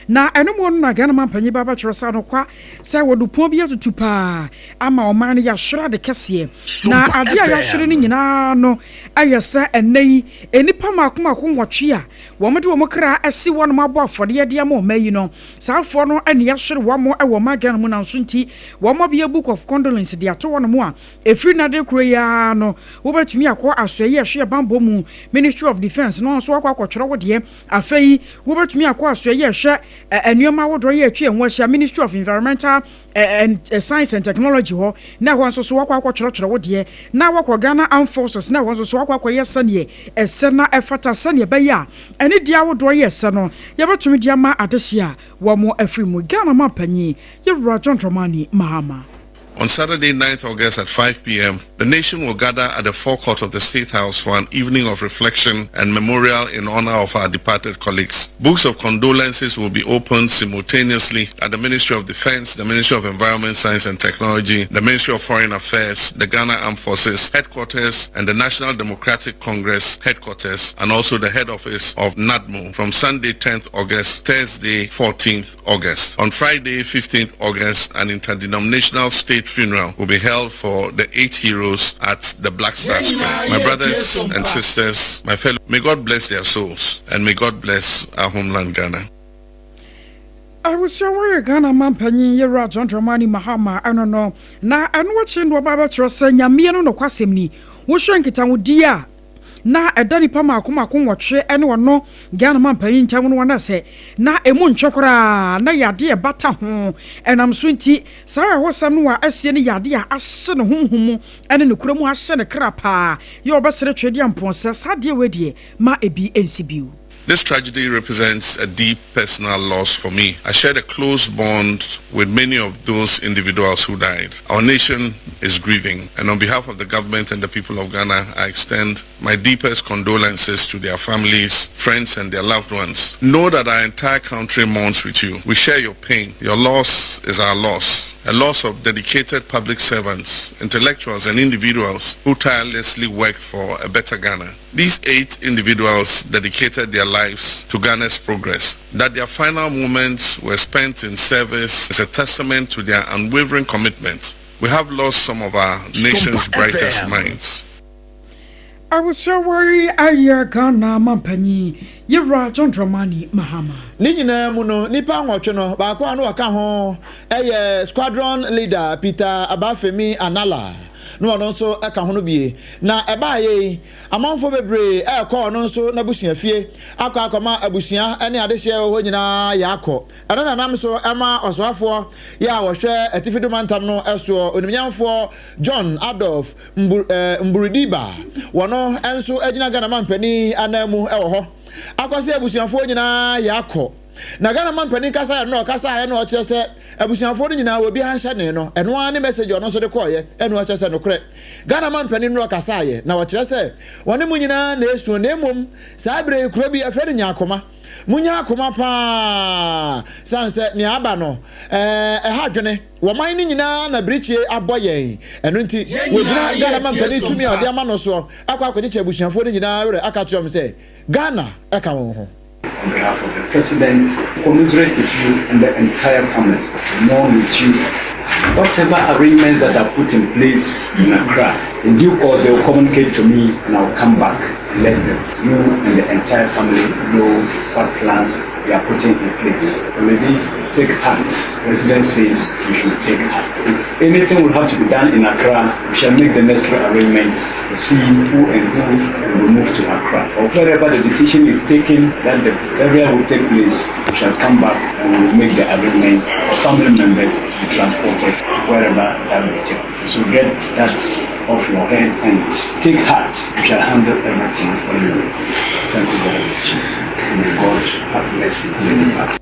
Na ɛno mu no na Ghana mampanyin ba bɛkyerɛ sɛ anokwa sɛ wɔde pɔn bi atutu paa ama ɔman no yɛahwere ade kɛseɛ. Na adeɛ a yɛahwere no nyinaa no yɛ sɛ ɛnnɛ yi nnipa mmaako mmaako nwɔtwe a wɔde wɔn kra asi hɔnom abɔ afɔdeɛ de ama ɔman yi no, saa afoɔ no na yɛahwere wɔn wɔ ɔman Ghana mu nanso nti wɔn abɛyɛ book of condolence de ato hɔnom a ɛfiri nnɛ de korɔ yi ara no wobɛtumi akɔ asoɛeɛ a ɛhwɛ banbɔ mu, Ministry of Defence, no nso akɔ akɔtwerɛ wo deɛ. Afei, wobɛtumi akɔ asoɛeɛ a ɛhwɛ Nneɛma ahodoɔ yɛ atwa yɛn ho ahyia, Ministry of Environmental and Science and Technology hɔ, na ɛhɔ nso so wakɔ akɔtwerɛtwerɛ wo deɛ, na wakɔ Ghana Armed Forces, na ɛhɔ nso so wakɔ akɔyɛ sɛdeɛ ɛsɛ na ɛfata, sɛdeɛ ɛbɛyɛ a anidie ahodoɔ yɛ ɛsɛ no yɛbɛtumi de ama adehyeɛ a wɔn afiri mu. Ghana Manpanyin, Yɛwura John Dramani Mahama. On Saturday, 9th August at 5 p.m., the nation will gather at the forecourt of the State House for an evening of reflection and memorial in honor of our departed colleagues. Books of condolences will be opened simultaneously at the Ministry of Defense, the Ministry of Environment, Science and Technology, the Ministry of Foreign Affairs, the Ghana Armed Forces Headquarters, and the National Democratic Congress Headquarters, and also the head office of NADMO from Sunday, 10th August, Thursday, 14th August. On Friday, 15th August, an interdenominational state funeral will be held for the eight heroes at the Black Star Square. My brothers and sisters, my fellow, may God bless their souls and may God bless our homeland Ghana. Abusua wɔyɛ Ghana manpanyin Yewura John Dramani Mahama ɛno no na ɛno akyi no ɔba bɛkyerɛ sɛ Nyameɛ no nokwasɛm ni. Wohwɛ nkitahodie a na ɛda nnipa mmaako mmaako nwɔtwe ne ɔno Ghana manpanyin ntam no wɔn sɛ na ɛmu ntwe koraa na yɛ adeɛ ɛbata ho ɛnam so nti saa awerɛhosɛm no a asie no yɛ adeɛ a ahye ne honhom mu ne ne kura mu ahyɛ ne kra paa yɛ ɔbɛsere Twedeampɔn sɛ saa adeɛ wei deɛ ma ebi nsi bio. This tragedy represents a deep personal loss for me. I shared a close bond with many of those individuals who died. Our nation is grieving, and on behalf of the government and the people of Ghana, I extend my deepest condolences to their families, friends, and their loved ones. Know that our entire country mourns with you. We share your pain. Your loss is our loss. A loss of dedicated public servants, intellectuals, and individuals who tirelessly worked for a better Ghana. These eight individuals dedicated their lives to Ghana's progress. That their final moments were spent in service is a testament to their unwavering commitment. We have lost some of our nation's brightest minds. Abusua wei ayɛ Ghana manpanyin Yewura John Dramani Mahama. Ne nyinaa mu no, nnipa nwɔtwe no, baako a na ɔka ho yɛ Squadron Leader Peter Abafemi Anala, na ɔno nso ka ho no bie. Na ɛbaeɛ yi, amanfoɔ bebree rekɔ ɔno nso n'abusuafie akɔ akɔma abusua ne adehyeɛ ɛwɔ hɔ nyinaa yɛ akɔ. Ɛno na ɛnam so ma ɔsoafoɔ yɛ a ɔhwɛ Atifi-Do Mantam no soɔ, Onimnyamfoɔ John Adolf Mbur eh, Mburidiba, wɔno nso agyina Ghana mampanin ananmu wɔ hɔ akɔse abusuafoɔ nyinaa yɛ akɔ. Na Ghana mampanin kasaeɛ no na ɔkasaeɛ na ɔkyerɛ sɛ abusuafoɔ no nyinaa obiara nhyɛ ne no, ɛno ara ne message ɔno nso de kɔeɛ ɛna ɔkyerɛ sɛ nokorɛ Ghana mampanin no ɔkasaeɛ na ɔkyerɛ sɛ wɔne mo nyinaa na ɛsuo na mmom saa berɛ yi kuro bi yɛfrɛ no Nyakoma Munya akoma paa, sane sɛ nea aba no, ɛha adwene. Wɔ man no nyinaa na birikyie abɔ yɛn. Ɛno nti, wɔgyina Ghana mampanin tumi a ɔde ama no soɔ akɔ akɔkyekyɛ abusuafoɔ no nyinaa werɛ aka akyerɛ wɔn sɛ Ghana ka wɔn ho. On behalf of the President, commiserate with you and the entire family, to mourn with you. Whatever arrangements that are put in place in Accra, in due course they will communicate to me and I will come back and let them, you and the entire family know what plans we are putting in place. Lady, take heart. President says you should take heart. If anything will have to be done in Accra, we shall make the necessary arrangements to see who and who will move to Accra. Or wherever the decision is taken that the burial will take place, we shall come back and we will make the arrangements for family members to be transported wherever that will take place. So get that off your head and take heart. We shall handle everything for you. Thank you very much. May God have mercy on you.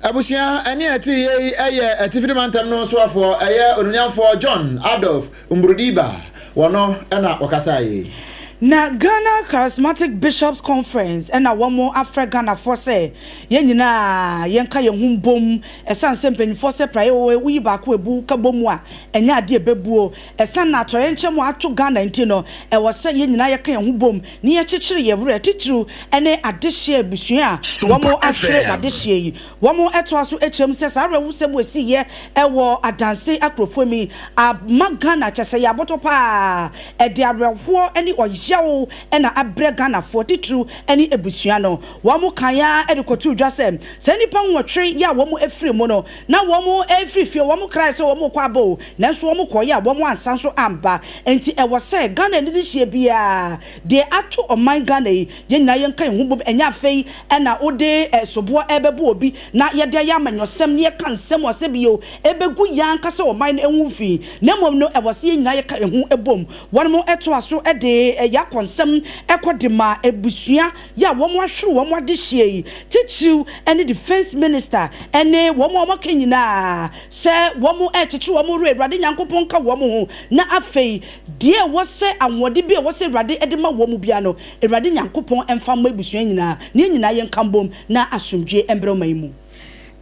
Abusua ɛne ɛte yie yi yɛ Atifi Mantam no soafoɔ ɛyɛ Onunyamfoɔ John Adolf Mbrudiba wɔno na wɔkasaeɛ yi. Na Ghana Charismatic Bishops Conference na wɔn afrɛ Ghanafoɔ sɛ yɛn nyinaa yɛnka yɛn ho mbom ɛsiane sɛ mpanyinfoɔ sɛ praeɛ wɔ woyi baako ebu ka bɔ mu a ɛnyɛ adeɛ ɛbɛbuo ɛsiane na atɔyɛnkyɛm a ato Ghana nti no ɛwɔ sɛ yɛn nyinaa yɛka yɛn ho bom ne yɛkyekyere yɛn werɛ titiriw ne adehyeɛ abusua a wɔn ahwere w'adehyeɛ yi. Wɔn toa so kyerɛ mu sɛ saa awerɛhosɛm a ɛsiiɛ wɔ Adanse akurofoɔ mu yi ama Ghana kyɛ sɛ yɛabotɔ paa. Ɛde awerɛhoɔ ne ɔyea. yaw na abrɛ Ghanafoɔ titiriw ne abusua no. Wɔn kaeɛ ara de kɔtoo dwa sɛ saa nnipa nwɔtwe yi a wɔn afiri mu no, na wɔn refiri fie, wɔn krae sɛ wɔn rekɔ aba o, nanso wɔn kɔeɛ a wɔn ansan nso amba. Enti ɛwɔ sɛ Ghana nidihyeɛ biara, deɛ ato ɔman Ghana yi, yɛn nyinaa yɛnka yɛn ho bom, ɛnyɛ afei na wode soboɔ rebɛbɔ obi na yɛde ayɛ amanyɔsɛm na yɛka nsɛm a sɛbio ɛbɛgu yɛn ankasa ɔman no ho fi, na mmom no ɛwɔ sɛ yɛn nyinaa yɛka yɛn ho bom. Wɔn toa so de yɛn akɔnsɛm kɔ de ma abusua yi a wɔn ahwere wɔn adehyeɛ yi, titiriw ne Defence Minister ne wɔn a wɔaka nyinaa sɛ wɔn rekyekyere wɔn werɛ, Awurade Nyankopɔn nka wɔn ho, na afei deɛ ɛwɔ sɛ ahoɔden bi a ɛwɔ sɛ Awurade de ma wɔn biara no, Awurade Nyankopɔn mfa mmɔ abusua nyinaa, na yɛn nyinaa yɛnka mbom na asomdwoeɛ mbrɛ ɔman yi mu.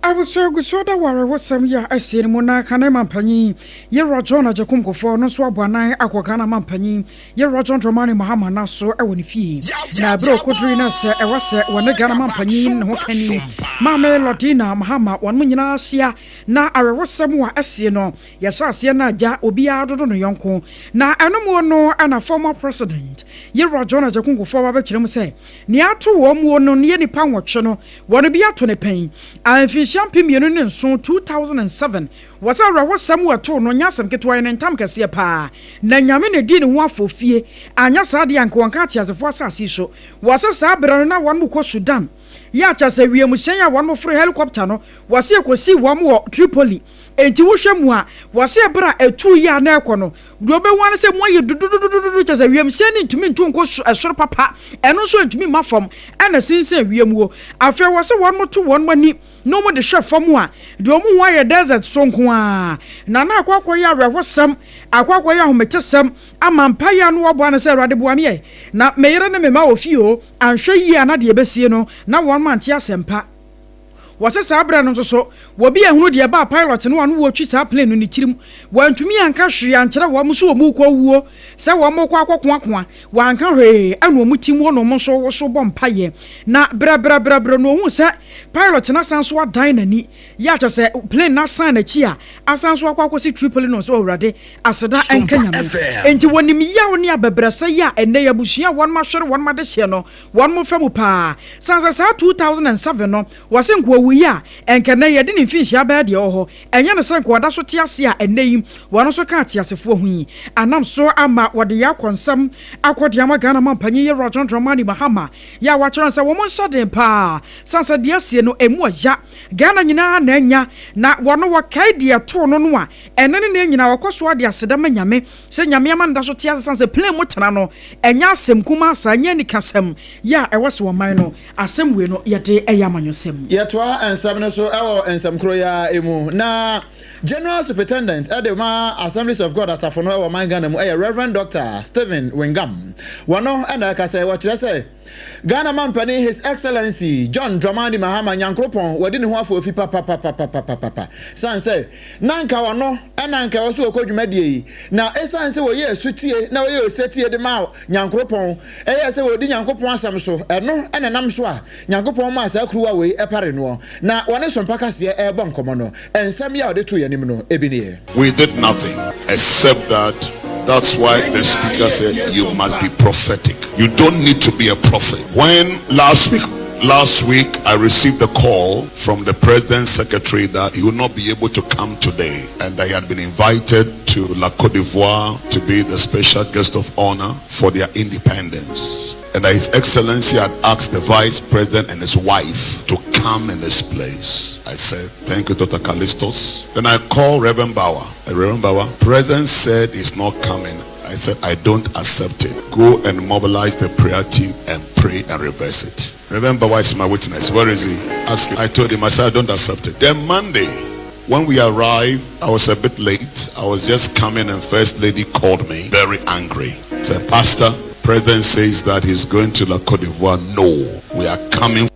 Abusua gu so da wɔ awerɛhosɛm yi a asie no mu na Kane Mampanyin Yewura John Agyekum Kufuor no nso abɔ anan akɔ Ghana Mampanyin Yewura John Dramani Mahama nan so wɔ ne fie. Na bere a okodurui no sɛ ɛwɔ sɛ wɔne Ghana Mampanyin ne ho kani Maame Lordina Mahama wɔnom nyinaa ahyia na awerɛhosɛm a asie no yɛhyɛ aseɛ no agya obiara dodo no yɔnko. Na ɛno muo no na former President Yewura John Agyekum Kufuor ba bɛkyerɛ mu sɛ nea ato wɔn muo no ne yɛ nnipa nwɔtwe no Wɔn bi ato no pɛn. A Mfinhyia 2007, 2007, wɔ sɛ awerɛhosɛm wɔ ɛtoo no nyɛ asɛm ketewa, ɛyɛ ne ntam kɛseɛ paa. Na Nyame na ɛdii ne ho afɔfie, anyɛ saa deɛ anka wɔnka ateasefoɔ asase yi so. Wɔ sɛ saa berɛ no na wɔn rekɔ Sudan, yɛ a kyerɛ sɛ wiemhyɛn a wɔn foro helicopter no, wɔ sɛ ɛkɔsii wɔn wɔ Tripoli. Enti wohwɛ mu a, wɔ sɛ berɛ a ɛtuu yi a na ɛrekɔ no, Deɛ ɔbɛhu ara ne sɛ mu ayɛ dududududu, kyerɛ sɛ wiemhyɛn no ntumi ntu nkɔ soro papa, ɛno nso ntumi mma fam, ɛna ɛsensɛn wiem hɔ. Afei ɛwɔ sɛ wɔto wɔn ani na wɔde hwɛ fam a, deɛ wɔhu ara yɛ desert so nko ara. Na na akɔ akɔyɛ awerɛhosɛm, akɔ akɔyɛ ahometesɛm ama mpaeɛ a na wɔbɔ ara ne sɛ, Awurade boa me ɛ, na me yere ne me mma wɔ fie o, anhwɛ yie a na deɛ ɛbɛsie no, na wɔn ante asɛmpa. Wɔse saa berɛ no nso so, wɔbi anhunu deɛ ɛbaa pilot no a na wɔretwi saa plane no ne tirim. Wantumi anka hwee ankyerɛ wɔn sɛ wɔn rekɔ awuo, sɛ wɔn rekɔ akɔkoakoa. Wanka hwee, ɛna wɔn tim hɔ na wɔn nso woso bɔ mpaeɛ. Na brɛbrɛbrɛbrɛ no wɔhuu sɛ pilot no asan so adan n'ani, yɛ a kyerɛ sɛ plane no asan n'akyi a asan so akɔ akɔsi Tripoli no sɛ Awurade aseda nka Nyame. Enti wɔnim yaw ne abɛbrɛsɛ yi a ɛnnɛ yi abusua a wɔn ahwere wɔn adehyeɛ no Wɔn fa mu paa. San sɛ saa 2007 no wɔse nka ɔwuiɛ a, ɛnka ɛnnɛ yi yɛde ne mfinhyia bɛyɛ deɛ ɛwɔ hɔ. Ɛnyɛ no sɛ nka ɔda so te ase a ɛnnɛ yi wɔn nso ka ateasefoɔ ho yi. Anam so ama wɔde yɛ akɔ nsɛm akɔ de ama Ghana manpanyin Yewura John Dramani Mahama yɛ a wakyerɛ no sɛ wɔn nhyɛ den paa san sɛ deɛ asie no ɛmu ɔya. Ghana nyinaa na anya na wɔn wɔkae deɛ ɛtoo no no a ɛnnɛ ne nnɛ nyinaa wɔkɔ so ara de aseda ma Nyame sɛ Nyame ama no da so te ase san sɛ plane mu tena no Ɛnyɛ asɛm kumaa saa, ɛnyɛ anikasɛm yɛ a ɛwɔ sɛ ɔman no asɛm wei no yɛde yɛ amanyɔsɛm. Yɛtoa nsɛm no so wɔ nsɛm koro yi ara mu. Na General Superintendent de ma Assemblies of God asafo no wɔ ɔman Ghana mu yɛ Rev. Dɔkta Stephen Wengam. Wɔno na ɛkasa yi, wɔkyerɛ sɛ Ghana mampanin His Excellency John Dramani Mahama Nyankoropɔn wadi ne ho afoofi papapapapapapa sane sɛ na anka ɔno na anka ɛwɔ sɛ ɔkɔ dwumadie yi, na ɛsiane sɛ wɔyɛɛ sotie na wɔyɛɛ osetie de maa Nyankoropɔn, ɛyɛɛ sɛ wɔredi Nyankopɔn asɛm so, ɛno na ɛnam so a Nyankopɔn maa saa kuruwa wei pare noɔ, na wɔne Sompa Kaseɛ rebɔ nkɔmmɔ no, nsɛm yi a ɔde too yɛn anim no, ebi nie. We did nothing except that that's why the speaker said you must be prophetic. You don't need to be a prophet. When last week last week I received a call from the president's secretary that he would not be able to come today and that he had been invited to La Cote d'Ivoire to be the special guest of honor for their independence. And that His Excellency had asked the vice president and his wife to come in this place. I said, thank you, Dr. Callistos. Then I called Reverend Bauer. Reverend Bauer, president said he's not coming. I said, I don't accept it. Go and mobilize the prayer team and pray and reverse it. Reverend Bauer is my witness. Where is he? Ask him. I told him, I said, I don't accept it. Then Monday, when we arrived, I was a bit late. I was just coming and First Lady called me, very angry. Said, Pastor, President says that he's going to La Cote d'Ivoire. No, we are coming.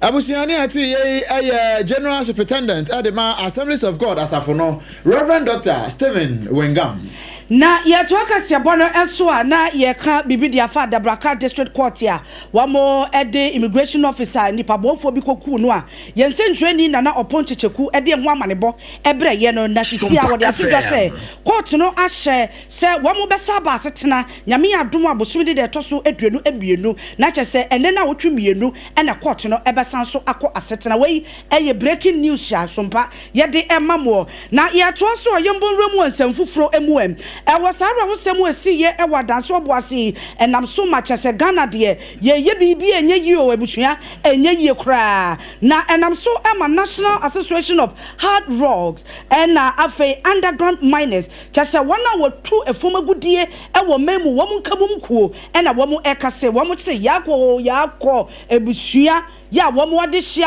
Abusua ne ate yei yɛ General Superintendent de ma Assemblies of God asafo no, Rev. Dɔkta Stephen Wengam. Na yɛtoa kaseɛbɔ no so a, na yɛreka biribi de afa Adabraka District Court a wɔde Immigration Officer nipabɔfoɔ bi kɔkuu no a yɛn sɛntwerɛni Nana Ɔpɔn Kyekyeku de ɛho amanebɔ brɛɛ yɛn no. Na sisi a wɔde ato dwa sɛ court no ahyɛ sɛ wɔbɛsa aba asetena Nyame yɛ adom a bosome de da ɛtɔ so 22, na kyerɛ sɛ ɛnnɛ naawɔtwe mmienu na court no bɛsan so akɔ asetena. Wei yɛ breaking news a sompa yɛde rema moɔ. Na yɛtoa so a, yɛmbɔ nwura mu wɔ nsɛm foforɔ mu ɛ. Ɛwɔ saa awerɛhosɛm a ɛsiiɛ wɔ Adanse Ɔboase yi, ɛnam so ma kyerɛ sɛ Ghana deɛ yɛyɛ biribi a ɛnyɛ yie o abusua, ɛnyɛ yie koraa. Na ɛnam so ma National Association of Hard Rocks ɛna afei Underground Miners, kyerɛ sɛ wɔn a wɔtu fam agudeɛ wɔ man mu, wɔn nkabom kuo na wɔn ɛka se wɔn se yɛakɔ o yɛakɔ abusua yɛ a wɔn adehyeɛ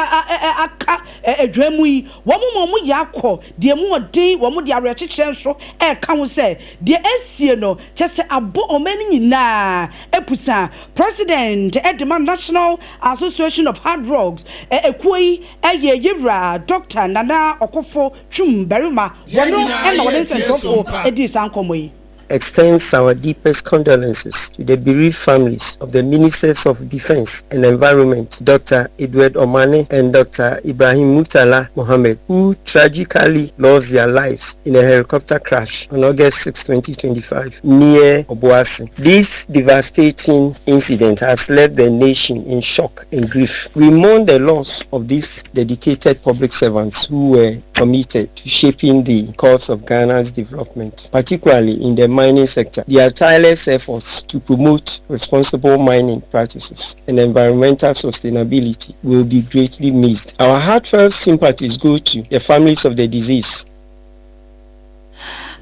aka adwa mu yi, wɔn ma wɔn yɛ akɔ deɛ emu ɔden, wɔn de awerɛkyekyerɛ nso ɛreka ho sɛ deɛ asie no kyerɛ sɛ abɔ ɔman no nyinaa apusa. President de ma National Association of Hard Rocks ekuo yi yɛ Yewura Dɔkta Nana Ɔkofo Twum Barima, wɔno na wɔne nsɛntwerɛfoɔ dii saa nkɔmmɔ yi. Extends our deepest condolences to the bereaved families of the Ministers of Defense and Environment, Dr. Edward Omane and Dr. Ibrahim Murtala Mohammed, who tragically lost their lives in a helicopter crash on August 6, 2025, near Obuasi. This devastating incident has left the nation in shock and grief. We mourn the loss of these dedicated public servants who were committed to shaping the course of Ghana's development, particularly in the mining sector. Their tireless efforts to promote responsible mining practices and environmental sustainability will be greatly missed. Our heartfelt sympathies go to the families of the deceased.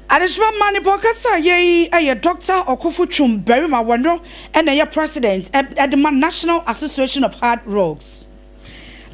Adehyema mma nipa ɔkasa yɛ yi yɛ Dɔkta Ɔkofo Twum Barima, wɔno na ɛyɛ President de ma National Association of Hard Rocks.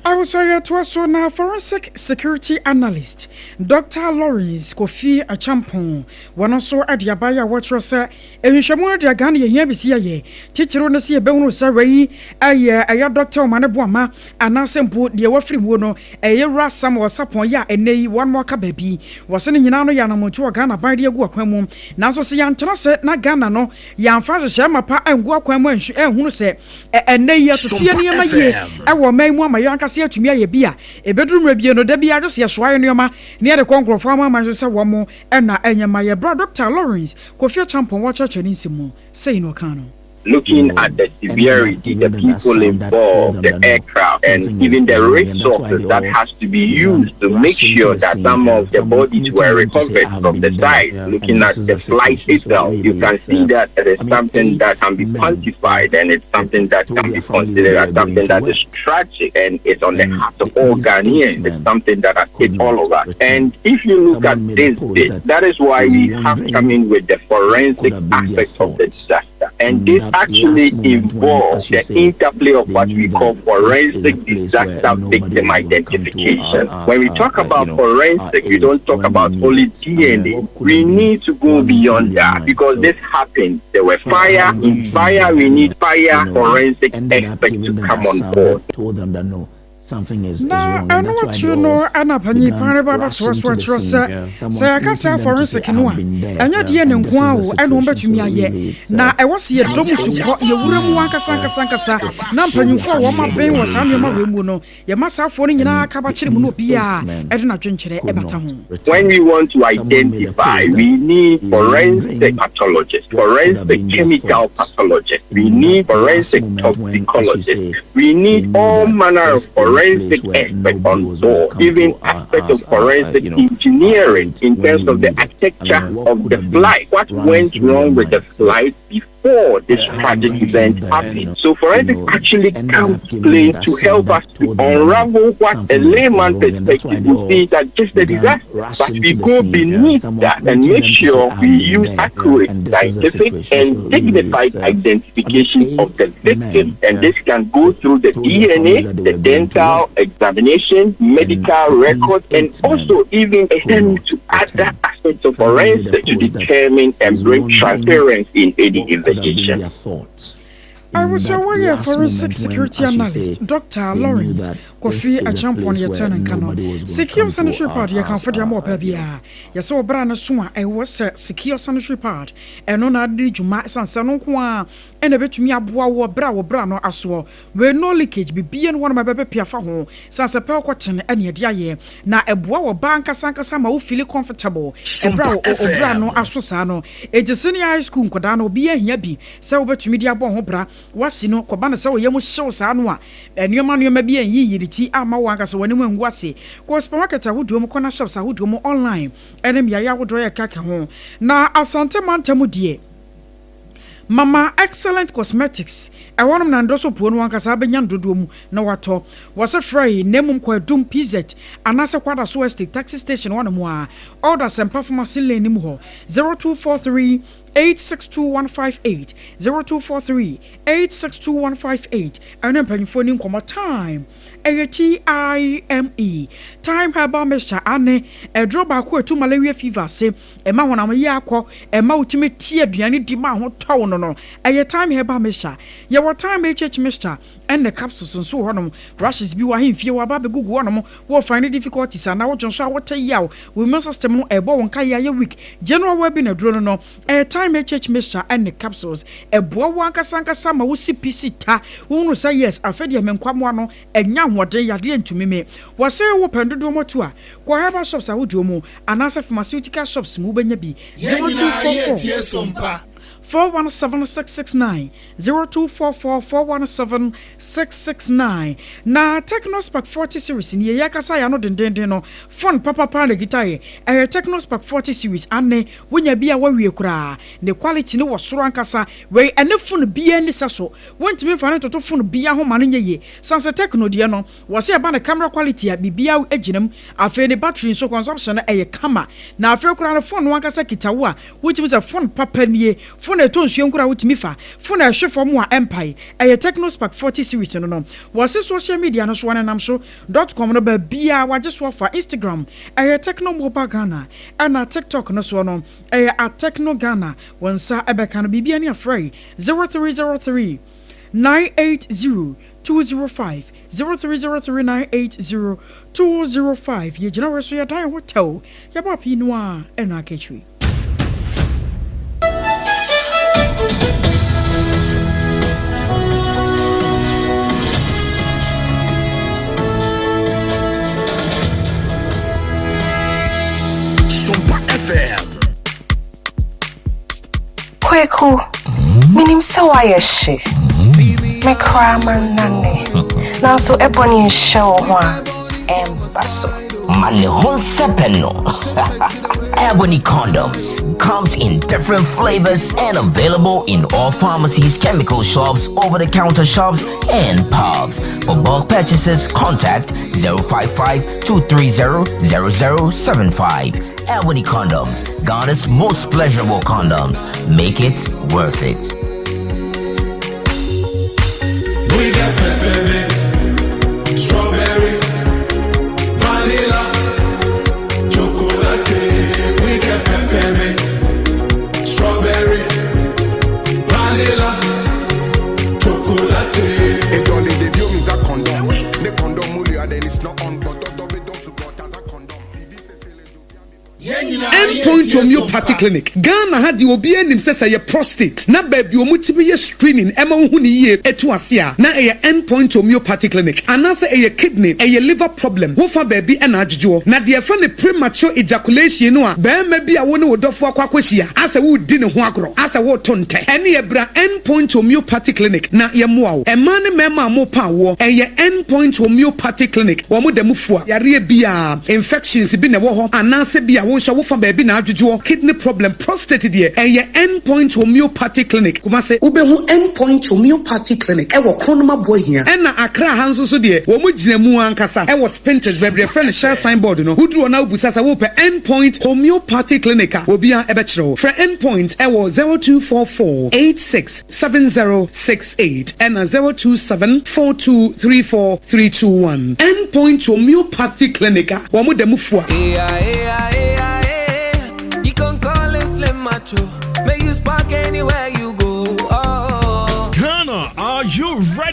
Awosɔre toa so na Forensic Security Analyst, Dɔkta Lawrence Kofi Acheampong, wɔno nso de aba yi a wɔkyerɛ sɛ nhwehwɛmu no deɛ Ghana yɛhia bɛsi ayɛ, titiriw ne sɛ yɛbɛhunu sɛ wei yɛ ɛyɛ Dɔkta Omane Boamah anaasɛ mpo deɛ wafiri muo no ɛyɛ Wura Samuel Sarpong yi a ɛnnɛ yi wɔnom aka baabi. Wɔse ne nyinaa no yɛ anamontuo a Ghana aban de agu akwan mu nanso sɛ yɛantena ase na Ghana no yɛamfa nhyehyɛɛ mapa angu akwan mu anhunu sɛ Ɛnnɛ yi, yɛtoto yɛn nneɛma yie wɔ ɔman mu ama yɛn ankasa yɛatumi ayɛ bi a, ɛbɛduru mmerɛ bi no, da biara gye sɛ yɛsoa yɛn nneɛma na yɛde kɔ nkurɔfoɔ amanaman so sɛ wɔn na ɛnyɛ mma yɛn. Berɛ a Dɔkta Lawrence Kofi Acheampong ɔrekyerɛkyerɛ ne nsɛm mu, sei na ɔkaa no. Looking at the severity, the people involved, the aircraft, and even the resources that has to be used to make sure that some of the bodies were recovered from the site, looking at the flight itself, you can see that it is something that can be quantified and it's something that can be considered as something that is tragic and it's on the heart of all Ghanaians. It's something that has hit all of us. And if you look at this bit, that is why we have come in with the forensic aspect of the disaster. And this actually involves the interplay of what we call forensic disaster victim identification. When we talk about forensic, we don't talk about only DNA. We need to go beyond that because this happened. There were fire. In fire, we need fire forensic experts to come on board. Na ɛno akyiri no na panyin pa no ba bɛtoa so akyerɛ sɛ, sɛ yɛka saa forensic no a, ɛnyɛ DNA nko ara o ɛna wɔbɛtumi ayɛ, na ɛwɔ sɛ yɛdɔ mu sukɔ, yɛwura mu ankasa ankasa ankasa, na mpanyimfoɔ a wɔn aben wɔ saa nneɛma wei mu no, yɛma saa afoɔ no nyinaa kaba kyerɛ mu na obiara de n'adwenkyerɛ bata ho. When we want to identify, we need forensic pathologists, forensic chemical pathologists, we need forensic toxicologists, we need all manner of forensic experts on board, even aspects of forensic engineering in terms of the architecture of the flight. What went wrong with the flight before this tragic event happened? So forensic actually comes to play to help us to unravel what a layman perspective would see that just a disaster. But we go beneath that and make sure we use accurate, scientific, and dignified identification of the victim. And this can go through the DNA, the dental examination, medical records, and also even extend to other aspects of forensic to determine and bring transparency in any investigation. Abusua wɔyɛ forensic security analyst Doctor Lawrence Kofi Acheampong yɛtɛ ne nka no Secure sanitary pad yɛ kamfo de ama ɔbaa biara yɛsɛ ɔbra no so a ɛwɔ sɛ Secure sanitary pad ɛno na ade dwuma ɛsan sɛ no nko ara ɛna ɛbɛtumi aboa wo ɔbrɛ a wɔbra no asoɔ wei no leakage bibia no wɔnom ɛbɛbɛpia fa ho san sɛ pɛ ɔkɔtene ɛne ɛde ayɛ na ɛboa wɔ baa ankasa ankasa ma wo feel comfortable ɛberɛ a ɔbra no aso saa no enti senior high school nkɔdaa no obiara hia bi Sɛ wobɛtumi de abɔ ho bra, woasi no, kɔba no sɛ wo yam hyew saa no a, nneɛma nneɛma bi anyiyi ne ti amma wo ankasa w'anim angu ase. Kɔ supermarket ahodoɔ mu, corner shops ahodoɔ mu, online ne mmeaeɛ ahodoɔ a ɛkeka ho. Na Asante mantam deɛ, Mama Excellent Cosmetics, ɛhɔnom na ndɔsɔ puo no ankasa bɛnya no dodoɔ mu na watɔ. Wɔse frɛ yi, na mmom kɔ Adum, PZ, anaasɛ Kwadaso Estate taxi station hɔnom a, Old Asɛmpa Pharmacy Lane no mu hɔ, 0243 862158 0243 862158 Ɛne mpanyinfoɔ ni nkɔmmɔ Thyme ɛyɛ TIME Thyme herbal mixture ane aduro baako a ɛtu malaria fever ase ɛma honam yɛ akɔ ɛma wotumi te aduane di ma ho tɔ wo no no ɛyɛ Thyme herbal mixture Yɛwɔ Thyme HH mixture ɛne capsules nso wɔ hɔnom Rashes bi wɔ ahemfie wɔ aba abɛgugu hɔnom Wɔ find difficulties anaa wo dwonsɔ a wote yaw, wo immune system no ɛbɔ wo nkaeɛ ayɛ weak, general wellbeing aduro no no, ɛyɛ Thyme HH mixture ɛne capsules. Ɛboa wo ankasa ankasa ma wo si pi si ta, wo hunu sɛ yes afei deɛ me nkwamoa no anya ahoɔden, yadeɛ ntumi me. Wɔse wo pɛ ndodoɔ mu atu a, kɔ herbal shops ahodoɔ mu anaasɛ pharmaceutical shops mu wobɛnya bi. Yɛn nyinaa yɛretie 0244 sompa. 417 669 0244 417 669 Na Tecno Spark 40 series nie, yɛkasa yɛ ano dendenden no, phone papapa na ɛkita yɛ, ɛyɛ Tecno Spark 40 series, ane wonya bi a woawie koraa, ne quality no wɔ soro ankasa, wei ɛne phone biara nni sɛso, wontumi mfa no ntoto phone biara ho ma no nyɛ yie, sane sɛ Tecno deɛ no, wɔse ɛba no camera quality a, biribiara gyina mu, afei ne battery nso consumption no ɛyɛ kama, na afei koraa no phone no ankasa kita wo a, wotumi sɛ phone papa nie, Fon a ɛtɔ nsuo nkora a wotumi fa, fon a ɛhwe fam a ɛmpae, ɛyɛ Tecno Spark 40 series no no. Wɔse social media no so wɔnenam so, dot com no baabiara wɔagye so afa, Instagram ɛyɛ Tecno Mobile Ghana, ɛna TikTok no soɔ no ɛyɛ at Tecno Ghana. Wo nsa bɛka no biribiara ni a frɛ 0303 980 205, 0303 980 205. Yɛgyina wei so yɛdan yɛn ho tɛw, yɛbɔ apii no ara ɛna aka akyire. Sompa FM. Kweku, menim sɛ woayɛ hye. Me koraa mannane. Nanso ɛbɔ ne nhyɛ wo ho a, ɛmba so. Ma ne ho nsɛpɛ no. Ebony condoms comes in different flavors and available in all pharmacies, chemical shops, over-the-counter shops, and pubs. For bulk purchases, contact 055 230 0075. Ebony condoms, Ghana's most pleasurable condoms. Make it worth it. We got peppermint, strawberry, vanilla, chocolate. We got peppermint, strawberry, vanilla, chocolate. It only the view means a condom. Ne condom mulia then it's not on but condom. End Point Homeopathy Clinic, Ghana ha deɛ obiara nim sɛ sɛ ɛyɛ prostate na baabi a wɔtumi yɛ screening ma wohu no yie tu ase a, na ɛyɛ End Point Homeopathy Clinic. Anaasɛ ɛyɛ kidney, ɛyɛ liver problem, wofa baabi na adwodwoɔ. Na deɛ yɛfrɛ no premature ejaculation no a barima bi a wo ne wo dɔfoɔ akɔ akɔhyia asɛ woredi ne ho agorɔ, asɛ woreto ntɛ, ɛnneɛ bra End Point Homeopathy Clinic na yɛmmoa wo. Mmaa ne mmarima a morepa awoɔ, ɛyɛ End Point Homeopathy Clinic, wɔn da mu fua yareɛ biara. Infections bi na ɛwɔ hɔ anaasɛ bi a wo nso wofa baabi na adwodwoɔ, kidney problem, prostate deɛ ɛyɛ End Point Homeopathy Clinic, Kumasi. Wobɛhu End Point Homeopathy Clinic wɔ Kronum Aboahia. Ɛna Accra ha nso so deɛ wɔn gyina mu ankasa wɔ Spintex baabi a yɛfrɛ no Shell sign board no. Woduru hɔ na wobisa sɛ wopɛ End Point Homeopathy Clinic a, obiara bɛkyerɛ wo. Frɛ End Point wɔ 0244 86 7068 ɛna 027 4234 321. End Point Homeopathy Clinic a wɔn da mu fua. You can call it Slim Macho. May you spark anywhere you go. Oh. Ghana.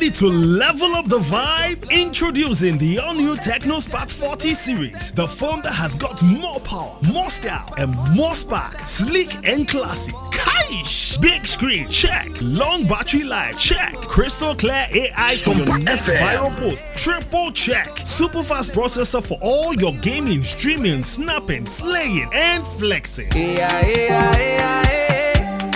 Ready to level up the vibe? Introducing the all new Tecno Spark 40 series, the phone that has got more power, more style, and more spark. Sleek and classy. Kaish! Big screen, check. Long battery life, check. Crystal clear AI for your next viral post, triple check. Super fast processor for all your gaming, streaming, snapping, slaying, and flexing. Yeah, yeah, yeah, yeah.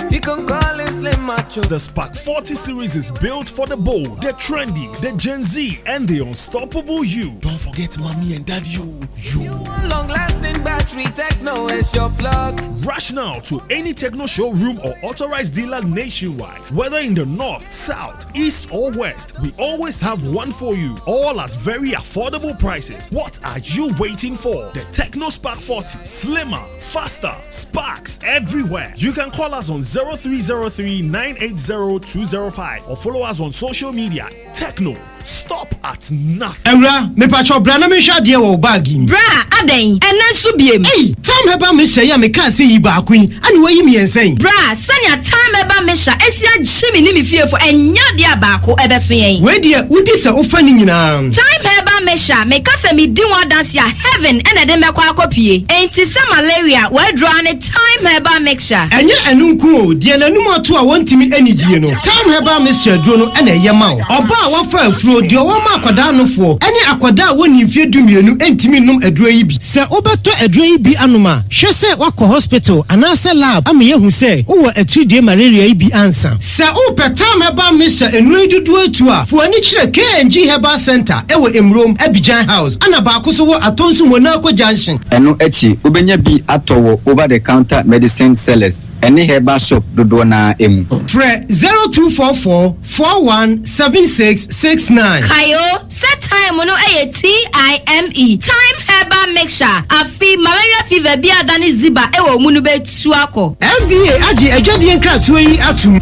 You can call it Slim Macho. The Spark 40 series is built for the bold, the trendy, the Gen Z, and the unstoppable you. Don't forget mommy and daddy, you. You. Long lasting battery, Tecno is your plug. Rush now to any Tecno showroom or authorized dealer nationwide. Whether in the north, south, east, or west, we always have one for you. All at very affordable prices. What are you waiting for? The Tecno Spark 40. Slimmer, faster, sparks everywhere. You can call us on 0303 980 205 or follow us on social media. Tecno, stop at nothing. Awura, mepakyɛw bra na menhwɛ adeɛ wɔ wo bag yi mu. Bra, adɛn? Ɛnnɛ nso biem? Ei! Thyme Herbal Mixture yi a mekaa sɛ yi baako yi, ɛna woayi mmiɛnsa yi? Bra, sɛnea Thyme Herbal Mixture asi agye me ne me fiefo, ɛnyɛ adeɛ a baako ɛbɛso yɛn. Wei deɛ, wodi sɛ wofa ne nyinaa. Thyme Herbal Mixture, meka sɛ medi ho adanse a, heaven na ɛde me bɛkɔ akɔpue. Enti sɛ malaria, w'aduro ara ne Thyme Herbal Mixture. Ɛnyɛ ɛno nko o, deɛ n'anum ato a wɔntumi nnidie no, Thyme Herbal Mixture aduro no na ɛyɛ ma wo. Ɔbaa a wafa afuro, deɛ ɔwɔ ma akwadaa nofoɔ, ne akwadaa a wɔnnii mfeɛ dumienu ntumi nnom aduro yi bi. Sɛ wobɛtɔ aduro yi bi anom a, hwɛ sɛ woakɔ hospital anaasɛ lab ama yɛahu sɛ wowɔ atiridie malaria yi bi ansa. Sɛ wopɛ Thyme Herbal Mixture nnuro yi dodoɔ atu a, fa w'ani kyerɛ KNG Herbal Centre wɔ Emurom, Abidjan House, ɛna baako nso wɔ Atonsu Monaco Junction. Ɛno akyi, wobɛnya bi atɔ wɔ over the counter medicine sellers ne herbal shop dodoɔ no ara mu. Frɛ 0244 41 76 69. Kae o sɛ thyme no yɛ TIME, Thyme Herbal Mixture, afe malaria fever bi a adane ziba wɔ wo mu no bɛtu akɔ. FDA agye adwadie nkratoɔ yi atom.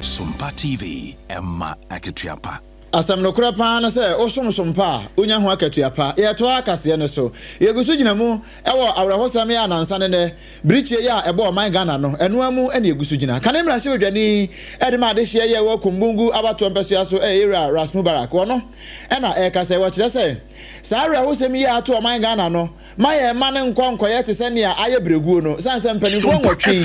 Sompa TV, ɛma akatua pa. Asɛm nokorɛ paa ne sɛ wosom som pa a, wonya ho akatua pa. Yɛtoa kaseɛ no so. Yɛgu so gyina mu wɔ awerɛhosɛm yi a nansa ne nnɛ birikyie yi a ɛbɔ ɔman Ghana no, ɛno ara mu na yɛgu so gyina. Kane mmarahyɛbadwani de ma adehyeɛ yi a ɛwɔ Kumbungu abatoɔ mpɛsoa so yɛ Yɛwura Ras Mubarak. Ɔno na ɛrekasa yi. Wɔkyerɛ sɛ saa awerɛhosɛm yi a ato ɔman Ghana no ma yɛn mma no nkɔ nkɔyɛ te sɛ nea ayɛ berɛguo no. Ɛsiane sɛ mpanimfoɔ nwɔtwe yi,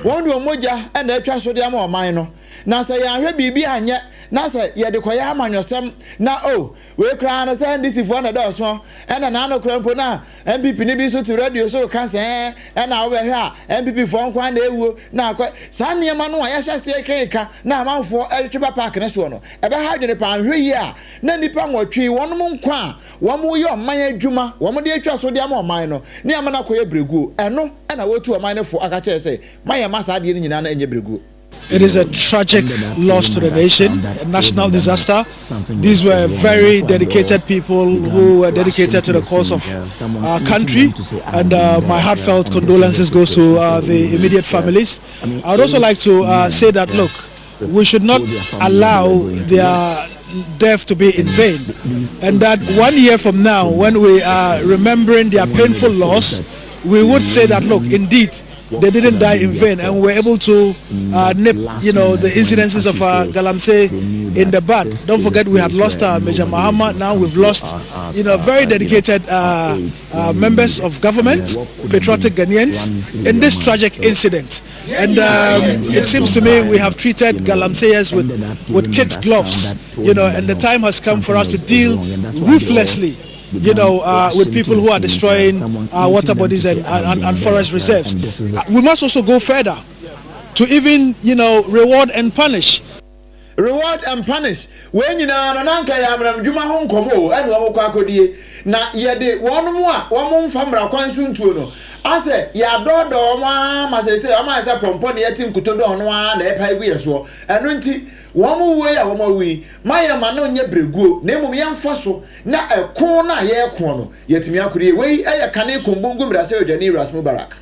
wɔn de wɔn mogya na atwa so de ama ɔman no. Na sɛ yɛanhwɛ biribi anyɛ na sɛ yɛde kɔyɛ amanyɔsɛm na oh, wei koraa no sɛ NDC foɔ na ɛdɔɔso ɛna n'ano koraa mpo na NPP no bi nso te radio so reka sɛ ɛɛ ɛna wobɛhwɛ a NPP foɔ nko ara na ɛwuo na akɔ saa nneɛma no a yɛahyɛ aseɛ rekeka na amanfoɔ ɛretwe ba park no soɔ no ɛbɛha adwene paa nhwɛ yie a na nnipa nwɔtwe wɔnom nkwa a wɔn yɛ ɔman adwuma wɔn de atwa so de ama ɔman no ne ama no akɔyɛ berɛguo ɛno ɛna wɔtu ɔman no fo aka kyerɛ sɛ ma yɛn ma saa adeɛ no nyinaa no ɛnyɛ berɛguo. It is a tragic loss to the nation, a national disaster. These were very dedicated people who were dedicated to the cause of our country, and uh, my heartfelt condolences goes to uh, the immediate families. I would also like to uh, say that, look, we should not allow their death to be in vain, and that one year from now, when we are remembering their painful loss, we would say that, look, indeed, they didn't die in vain and were able to uh, nip, you know, the incidences of uh, Galamsey in the bud. Don't forget we had lost uh, Major Mahama. Now we've lost, you know, very dedicated uh, uh, members of government, patriotic Ghanaians, in this tragic incident. And um, it seems to me we have treated Galamseyers with, with kids' gloves, you know, and the time has come for us to deal ruthlessly you know, uh, with people who are destroying uh, water bodies and, and, and forest reserves. Uh, we must also go further to even, you know, reward and punish. Reward and punish wei nyinaa no na anka yɛ amanamdwuma ho nkɔmmɔ o ɛne wɔn kɔ akɔdie na yɛde wɔn a wɔn mfa mmara kwan so ntuo no asɛ yɛadɔɔdɔɔ wɔn ara ma seesei wɔn ayɛ sɛ pɔmpɔ ne yɛte nkuto dɔn no ara na ɛpae gu yɛ soɔ ɛno nti wɔn wuo yi a wɔn awu yi ma yɛn ma no nyɛ berɛguo na mmom yɛmfa so na ɛko no a yɛrekoɔ no, yɛatumi ako no yie. Wei yɛ kane Kumbungu mmarahyɛbadwani Ras Mubarak.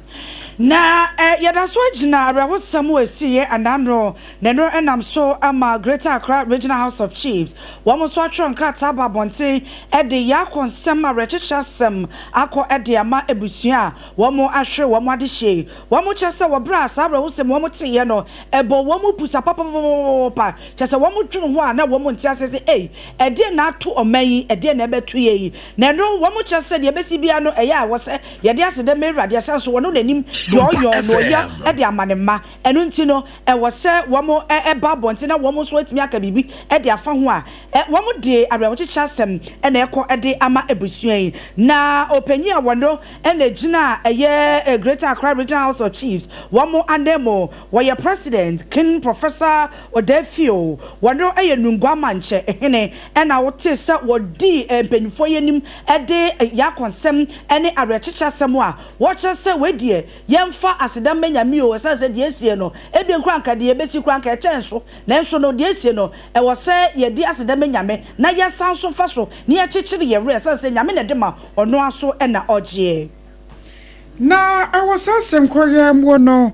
Na yɛda so gyina awerɛhosɛm a ɛsiiɛ ananro na ɛno nam so ama Greater Accra Regional House of Chiefs wɔn nso atwerɛ nkrataa aba abɔnten de yaakɔ nsɛm awerɛkyekyerɛ asɛm akɔ de ama abusua a wɔn ahwere wɔn adehyeɛ yi. Wɔn kyerɛ sɛ wɔ berɛ a saa awerɛhosɛm wɔn teeɛ no ɛbɔɔ wɔn mu pusa papapapapapa kyerɛ sɛ wɔn dwene ho a na wɔn nte aseɛ sɛ ei ɛdeɛn na ato ɔman yi ɛdeɛn na ɛbɛto yɛn yi na ɛno wɔn kyerɛ sɛ deɛ ɛbɛsi biara no ɛyɛ a ɛwɔ sɛ Yɛde aseda ma Awurade ɛsiane sɛ ɔno na nim deɛ ɔyɔ na ɔyɛ de ama ne mma. Ɛno nti no, ɛwɔ sɛ wɔn ba abɔnten na wɔn nso atumi aka biribi de afa ho a, wɔn de awerɛhokyekye asɛm na ɛkɔ de ama abusua yi. Na ɔpanyin a wɔno na ɛgyina ɛyɛ Greater Accra Regional House of Chiefs wɔn ananmu, wɔyɛ President King Professor Odafio, wɔno yɛ Nungua Mankyɛ hene, ɛna wotee sɛ wɔdii mpanyinfoɔ yi anim de yakɔnsɛm ne awerɛkyekyɛ asɛm a wɔkyerɛ sɛ wei deɛ yɛmfa aseda mma Nyame o ɛsiane sɛ deɛ asie no ebia koraa anka deɛ ɛbɛsi koraa anka ɛkyɛn so nanso no deɛ asie no ɛwɔ sɛ yɛde aseda ma Nyame na yɛsan nso fa so na yɛkyekyere yɛn werɛ ɛsiane sɛ Nyame na ɛde ma ɔno ara nso na ɔgyeɛ. Na wɔ saa asɛm korɔ yi ara mu no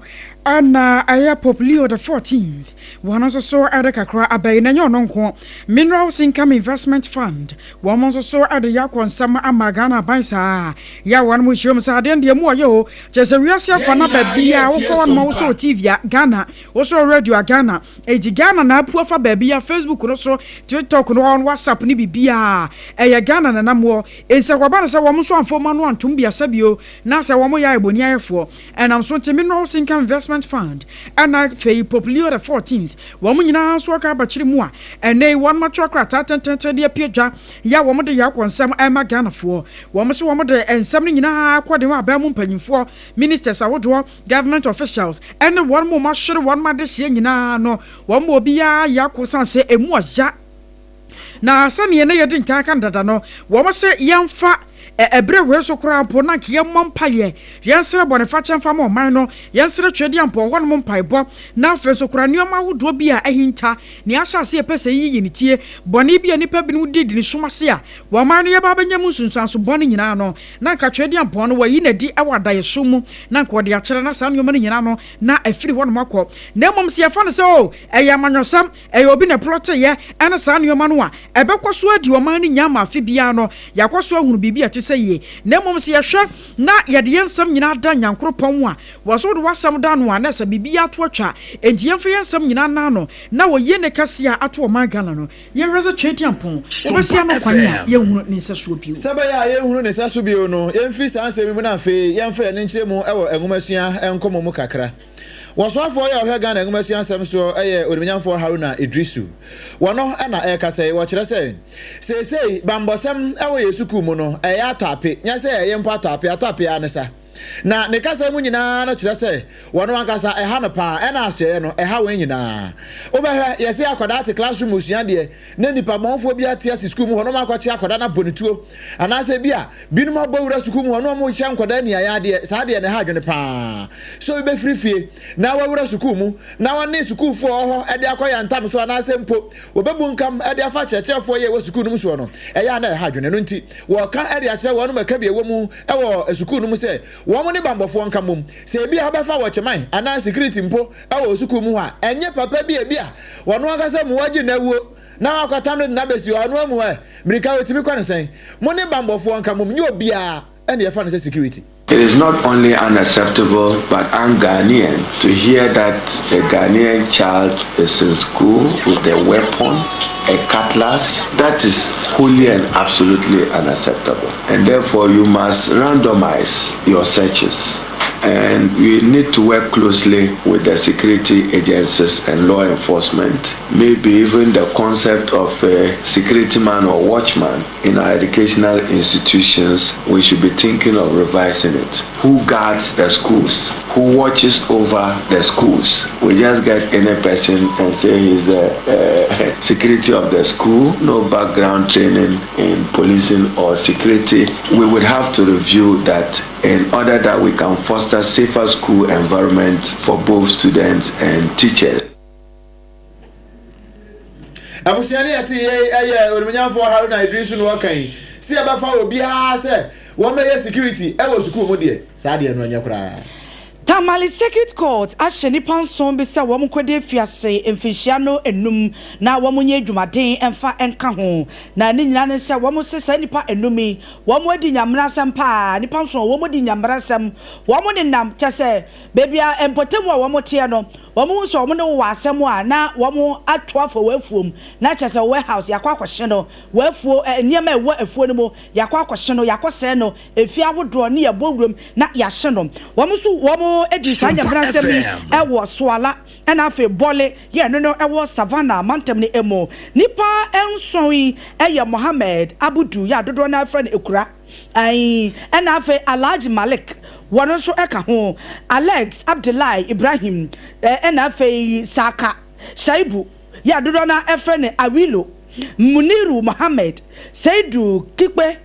na ɛyɛ Pope Leo the Fourteenth wɔn nso so de kakra aba yi, na ɛnyɛ ɔno nko, Minerals Income Investment Fund wɔn nso so de yɛ akɔ nsɛm ama Ghana aban saa yɛ a wɔn hyia mu sɛ adeɛ no deɛ mu ɔyɛ o, kyerɛ sɛ wiase afa na baabi a wofa wɔn ma wosɔ TV a Ghana, wosɔ radio a Ghana, enti Ghana na apu afa baabi a Facebook no so, TikTok no, WhatsApp ne biribiara ɛyɛ Ghana na nam wɔ. Enti sɛ ɛkɔba no sɛ wɔn nso amfa wɔn ano antom biasa bio, na sɛ wɔyɛ ayɛbɔniayɛfoɔ, ɛnam so nti Minerals Income Investment Fund, ɛna afei Pope Leo the Fourteenth, wɔn nyinaa nso aka abakyere mu a ɛnnɛ yi wɔnom atwerɛ krataa tententen de apue dwa yɛ a wɔn de yɛ akɔ nsɛm ɛrema Ghanafoɔ. Wɔn se wɔn de nsɛm no nyinaa kɔ de ma aban mu mpanyinfoɔ, ministers ahodoɔ, government officials, ɛne wɔn a wɔahwere wɔn adehyeɛ nyinaa no, wɔn ma obiara yɛ ako sane sɛ ɛmu ɔya. Na sɛdeɛ na yɛadi nkan aka no dada no, wɔse yɛmfa ɛberɛ wei so koraa mpo na anka yɛmmɔ mpaeɛ, yɛnsrɛ bɔnefakyɛ mfa ma ɔman no, yɛnsrɛ Tweaduampɔn hɔnom mpaebɔ, na afei nso koraa nneɛma ahodoɔ bi a ahinta, nea ahyɛ aseɛ pɛ sɛ ɛyiyi ne tie, bɔne bi a nnipa binom di di ne sum ase a ɔman no yɛba abɛnya mu nsunsuanso bɔne nyinaa no, na anka Tweaduampɔn no wɔayi no adi wɔ adaeɛso mu, na anka wɔde akyerɛ, na saa nneɛma no nyinaa no na afiri hɔnom akɔ. Na mmom sɛ yɛfa no sɛ oh, ɛyɛ amanyɔsɛm, Ɛyɛ obi na ɛplɔteeɛ ɛne saa nneɛma no a, ɛbɛkɔ so adi ɔman no nya ama afe biara no yɛakɔ so ahunu biribi a ɛte sɛ yie. Na mmom sɛ yɛhwɛ na yɛde yɛn nsɛm nyinaa da Nyankoropɔn a wɔ sɛ wode w'asɛm da ano a na ɛsɛ biribiara to atwa. Enti yɛmfa yɛn nsɛm nyinaa nna ano na wɔ yie ne kɛseɛ a ato ɔman Ghana no, yɛnhwɛ sɛ Tweaduampɔn wɔbɛsi ano kwan a yɛnhunu ne nsɛsoɔ bio. Sɛ ɛbɛyɛ a yɛnhunu ne sɛso bio no, yɛmfiri saa nsɛm yi mu na afei yɛmfa yɛn ani nkyerɛ mu wɔ nwomasua nkɔmmɔ mu kakra. Wɔsoafoɔ yi a ɔhwɛ Ghana nwomasua nsɛm soɔ yɛ Onimnyamfoɔ Haruna Iddrisu. Wɔno na ɛrekasa yi, wɔkyerɛ sɛ, seesei banbɔsɛm wɔ yɛn sukuu mu no, ɛyɛ atɔ ape, nyɛ sɛ ɛyɛ mpo atɔ ape, atɔ ape ara ne sa. Na ne kasa mu nyinaa no kyerɛ sɛ wɔno ankasa ɛha no paa, ɛna asoɛeɛ no, ɛha wɔn nyinaa. Wobɛhwɛ, yɛse akwadaa te classroom resua adeɛ, na nnipa bɔnfoɔ bi ate asi sukuu mu hɔ na wɔakɔkye akwadaa no abɔ ne tuo, anaasɛ bi a Binom abɔ wura sukuu mu hɔ na wɔrehyɛ nkwadaa aniayadeɛ. Saa deɛ na ɛha adwene pa ara. Sɛ obi bɛfiri fie na wawura sukuu mu na ɔne sukuufoɔ a wɔwɔ hɔ de akɔ yantam so anaasɛ mpo wɔbɛbunkam de afa akyerɛkyerɛfoɔ yi a ɛwɔ sukuu no mu soɔ no, ɛyɛ a na ɛha adwene. Ɛno nti, wɔreka de akyerɛ wɔnom ɛka bi a ɛwɔ mu wɔ sukuu no mu sɛ wɔn ne bammɔfoɔ nka mmom. Sɛ ebia wobɛfa wɔkyeman anaa sikiriti mpo wɔ sukuu mu hɔ a, ɛnyɛ papa bi a ebia wɔn ankasa mu wɔagye no awuo na wakɔtam no de no abɛsi hɔ, ɔno amu ɛ, mmirika ɔtumi kɔ no sɛn? Mo ne bammɔfoɔ nka mmom, nyɛ obiara na yɛfa no sɛ security. It is not only unacceptable but un-Ghanaian to hear that a Ghanaian child is in school with a weapon, a cutlass. That is wholly and absolutely unacceptable. And therefore you must randomize your searches. And we need to work closely with the security agencies and law enforcement. Maybe even the concept of a security man or watchman in our educational institutions, we should be thinking of revising it. Who guards the schools? Who watches over the schools? We just get any person and say he's the security of the school, no background training in policing or security. We would have to review that in order that we can foster safer school environment for both students and teachers. Abusua ne yɛte yei ɛyɛ Onimunyamfoɔ Haruna Iddrisu na ɔka yi sɛ yɛbɛfa obiara sɛ wɔmmɛyɛ security ɛwɔ sukuu mu deɛ saa deɛ no ɛnyɛ koraa. Tam. Tamale Circuit Court ahyɛ nnipa nson bi sɛ wɔn nkɔdi afiase mfinhyia no nnum na wɔn nyɛ adwumaden mfa nka ho. Na ne nyinaa ne sɛ wɔn se saa nnipa nnum yi wɔn adi nyammerasɛm paa, nnipa nson wɔn adi nyammerasɛm, wɔn nenam kyɛ sɛ baabi a mpɔtam a wɔn teɛ no wɔn hu sɛ wɔn ne wo wɔ asɛm a na wɔn ato afa wɔ afuom na kyɛ sɛ warehouse yɛakɔ akɔhye no, wɔ afuo nneɛma a ɛwɔ afuo no mu yɛakɔ akɔhye no, yɛakɔsɛe no. Efie ahodoɔ ne yɛbɔ wuram na yɛahye no. Wɔn nso wɔn di saa Sompa nyamena-nsɛm yi FM. wɔ Soala ɛna afei Bole yɛ ɛno no ɛwɔ Savannah mantam no mu. Nnipa nson yi yɛ Mohammed Abudu yɛ a dodoɔ no ara frɛ no Ekura ayi ɛna afei Alhaji Malik wɔn nso ka ho, Alex Abdulai Ibrahim ɛna afei Saka Shaibu yɛ a dodoɔ no ara frɛ no Awilo, Muniru Mohammed, Seidu Kikpe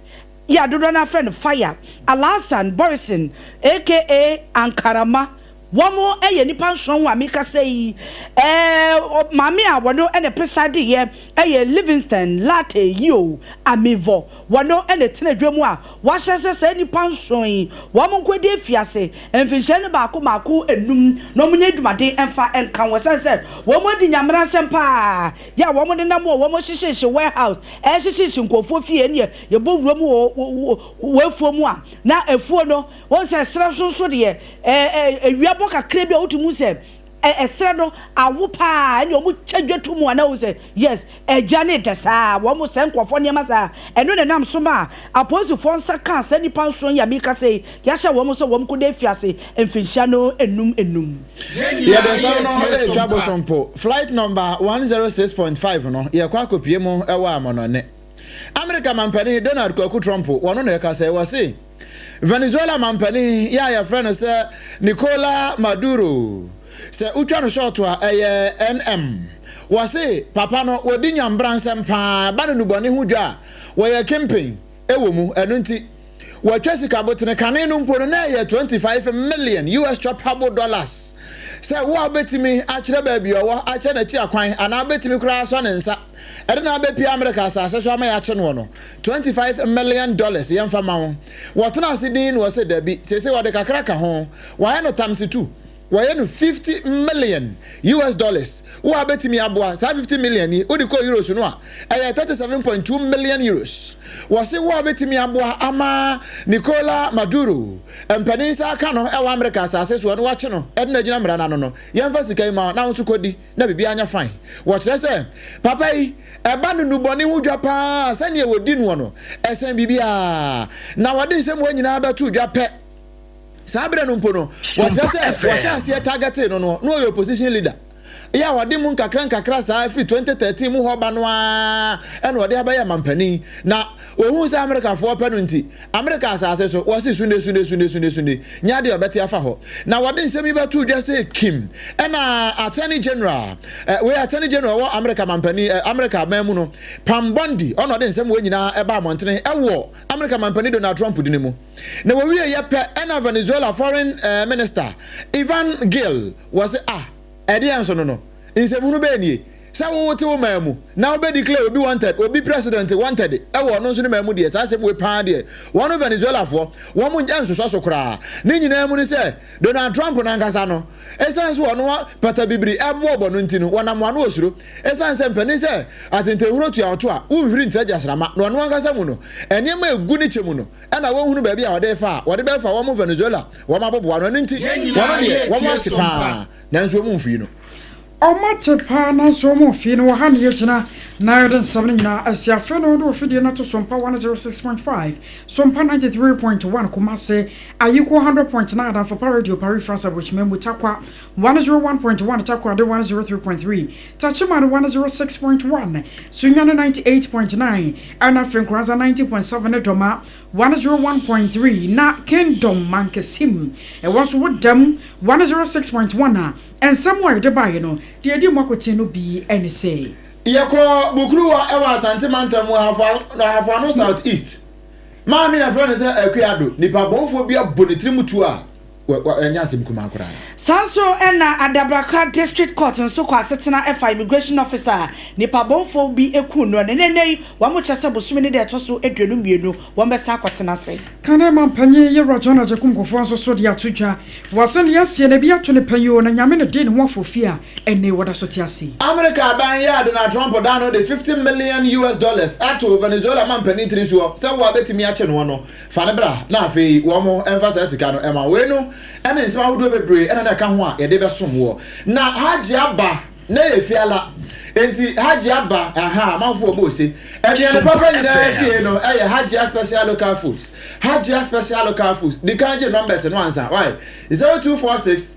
yi a dodoɔ no ara frɛ no Fire, Alhassan Borison aka Ankarama, wɔn yɛ nnipa nson a mekasa yi. Ɛɛ maame a wɔno na preside yɛ yɛ Livingston Lartey Yio Amivɔ, wɔno na ɛtena dwa mu a wɔahyɛ sɛ saa nnipa nson yi wɔn nkɔdi afiase mfinhyia no baako mmaako nnum na wɔnyɛ adwumaden mfa nka ho ɛsiane sɛ wɔn adi nyamena nsɛm paa yɛ a wɔn nenam wɔ wɔn hyehyehye warehouse ɛhyehyehye nkurɔfoɔ fie ɛneɛ Yɛbɔ wura mu wɔ wɔ afuo mu a, na afuo no, wohu sɛ ɛserɛ so nso deɛ, awia bɔ kakra bi a wotumi hu sɛ ɛserɛ no awo paa, ɛne wɔn kyɛ dwa to mu a na wohu sɛ yes, agya ne dɛ saa, wɔn sɛ nkurɔfoɔ nneɛma saa. Ɛno na ɛnam so ma apolisifoɔ nsa kaa saa nnipa nson yi a mekasa yi, yɛahyɛ wɔn sɛ wɔn nkɔda afiase mfinhyia no nnum nnum. Yɛde nsɛm no retwa bosompo. Flight number 106.5 no, yɛkɔ akɔpue mu wɔ Amɔnɔne. Amerika manpanin Donald Kwaku Trump wɔno na ɛkasa yi, wɔse Venezuela manpanin yɛ a yɛfrɛ no sɛ Nicola Maduro sɛ wotwa no short a ɛyɛ NM. Wɔse papa no wɔdi nyambra nsɛm paa ɛba no nubɔne ho dwa a wɔyɛ kempen ɛwɔ mu ɛno nti Wɔatwa sika botene kane no mpo no na ɛyɛ 25 million US choppable dollars. Sɛ wo a wobɛtumi akyerɛ baabi ɔwɔ, akyerɛ n'akyi akwan, anaa wobɛtumi koraa asɔ ne nsa de no abɛpue Amerika asase so ama yɛakye noɔ no, 25 million dollars yɛmfa ma wo. Wɔtena ase dinn na wɔse dabi, seesei wɔde kakra ka ho, wɔayɛ no times two. Wɔyɛ no 50 million US dollars. Wo a wobɛtumi aboa, saa 50 million yi, wode kɔ Euros no a, ɛyɛ 37.2 million Euros. Wɔse wo a wobɛtumi aboa ama Nicola Maduro mpanin nsa aka no wɔ Amerika asase soɔ na wɔakye no de no agyina mmara no ano no, yɛmfa sika yi ma wo na wo nso kɔdi na biribiara nyɛ fine. Wɔkyerɛ sɛ papa yi, ɛba no nnubɔne ho dwa paa a, sɛdeɛ wɔdi noɔ no, ɛsɛn biribiara. Na wɔde nsɛm wei nyinaa bɛto dwa pɛ. Saa berɛ no mpo no, wɔkyerɛ sɛ wɔhyɛ aseɛ targetee no no, na ɔyɛ opposition leader. Yɛ a wɔde mu nkakra nkakra saa firi 2013 mu hɔ ba no ara ɛna ɔde abɛyɛ mampanin. Na wɔhuu sɛ Amerikafoɔ pɛ no nti, Amerika asase so, wɔse sune sune sune sune sune, nyɛ adeɛ a ɔbɛte afa hɔ. Na wɔde nsɛm yi bɛtoo dwa sɛ Kim ɛna Attorney General, eh, wei Attorney General wɔ Amerika mampanin, eh, Amerika aban mu no, Pam Bondi, ɔna ɔde nsɛm wei nyinaa ɛba abɔntene ɛwɔ Amerika mampanin Donald Trump dini mu. Na wɔwieeɛ pɛ ɛna Venezuela foreign minister Yvan Gil wɔse ah ɛdeɛn nso no no nsɛmhunu bɛn nie sɛ wo wote wo man mu na wobɛ declare obi wanted obi president wanted ɛwɔ ɔno nso ne man mu deɛ saa asɛm wei paa deɛ wɔn Venezuelafoɔ wɔn nsosɔ so koraa ne nyinaa mu ne sɛ Donald Trump nankasa no ɛsiane sɛ ɔno patabibiri ɛboɔbɔ no nti no wɔnam ano osuro ɛsiane sɛ mpanin sɛ atentehuro tua ɔto a wonhwiri ntra gyasrama na ɔno ankasa mu no nneɛma egu ne kyɛ mu no ɛna wɔnhunu baabi a wɔde refa a wɔde bɛfa wɔn Venezuela wɔn aboboa no, ɛno nti wɔn deɛ wɔn ate paa nanso wɔn mfii no. Wɔn ate paa nanso wɔn mfii no. Wɔ ha na yɛgyina na yɛde nsɛm no nyinaa asi. Afei na wɔde ofidie no ato Sompa 106.5, Sompa 93.1, Kumasi, Ayiko 100.9, Adamfopa Radio, Paris, France, Aburokyima mu, Tarkwa 101.1, Takoradi 103.3, Techiman 106.1, Sunyani 98.9, ɛna afei Nkoranza 90.7 ne Dɔma 101.3 na Kingdom Mankesim ɛwɔ nso wɔ dɛm 106.1 a nsɛm a yɛde baeɛ no deɛ ɛdi mu akoten no bi ne sɛ. Yɛkɔɔ Bukuruwa wɔ Asante mantam mu Ahafo Ano South East. Maame a yɛfrɛ no sɛ Akua Addo, nipa bɔnfoɔ bi abɔ ne tirim tuo a. Wɔ, wɔ, ɛnyɛ asɛm kumaa koraa. Saa nso na Adabraka District Court nso kɔ asetena fa immigration officer a nipa bɔnfoɔ bi kuu noɔ no. Na ɛnnɛ yi wɔn kyerɛ sɛ bosome no da ɛtɔ so 22 wɔn bɛsan akɔtena ase. Kane Mampanyin Yewura John Agyekum Kufuor nso so de ato dwa wɔ asɛnniɛ aseɛ na ebi ato no pɛn yi o na Nyame na dee ne ho afɔ fie a ɛnne wɔda so te ase yi. Amerika aban yɛ a Donald Trump da no de 50 million US dollars ato Venezuela manpanin tiri soɔ sɛ wo a bɛtumi akye noɔ no Fa no bra na afei wɔn mfa saa sika no ma wo. Wei no ne nsɛm ahodoɔ bebree na na ɛka ho a yɛde bɛsom woɔ. Na Hajji aba na ɛyɛ fiala. Enti Hajji aba, ahaa, amanfoɔ bɔ ose. Aduane papa nyinaa fie no ɛyɛ Hajjia Special Local Foods. Hajjia Special Local Foods. Di kan gye numbers no ansa. Why? 0246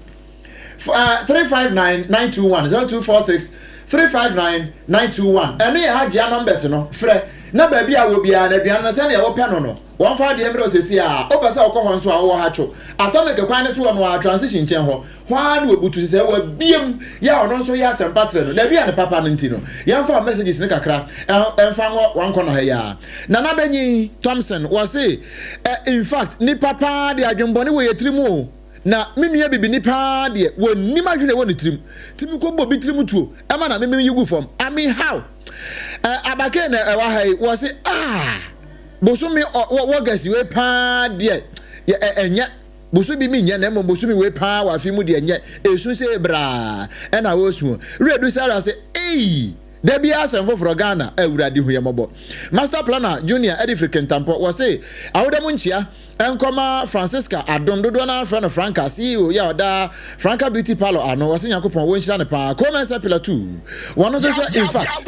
359 921 0246 359 921 ɛno yɛ Hajia numbers no frɛ na baabi a wɔ biara no aduane no sɛnea wopɛ no no wɔmfa adeɛ mmerɛ wo seesei a wopɛ sɛ wokɔ hɔ nso a wowɔ ha two atomic kwan no so wɔ no a transition nkyɛn hɔ hɔ ara na wɔbutu sɛ wɔabiem yɛ a ɔno nso yɛ asɛmpa trɛ no n'aduane papa no nti no yɛmfa wo messages no kakra ɛmfa ngɔ wankɔ no ha yi a Nana Benyin Thompson wɔse in fact nipa paa de adwenbɔne wɔ yɛ tirim o Na me nua bibini paa deɛ wɔnnim adwene a ɛwɔ ne tirim tumi kɔ bɔ bi tirim tuo ɛma na memem yi gu fam I mean how? Eh, abakee na ɛwɔ ha yi wɔse ah bosome ɔ wɔ gasi wei paa deɛ yɛ ɛ ɛnyɛ bosome bi menyɛ na mmom bosome wei paa wɔ afe mu deɛ nyɛ esu sɛ braa ɛna wɔresu Redu Sarah se ei Da biara asɛm foforɔ Ghana awurade hu yɛ mmɔbɔ Master planner Junior ɛde firi Kintampɔ wɔse awoda mu nkyia nkɔma Francisca Adom dodoɔ no ara frɛ no Franca CEO yi a ɔda Franca Beauty Parlour ano wɔse Nyankopɔn wɔnhyira no paa Ko-Mensah Pillar 2 wɔno nso sɛ infact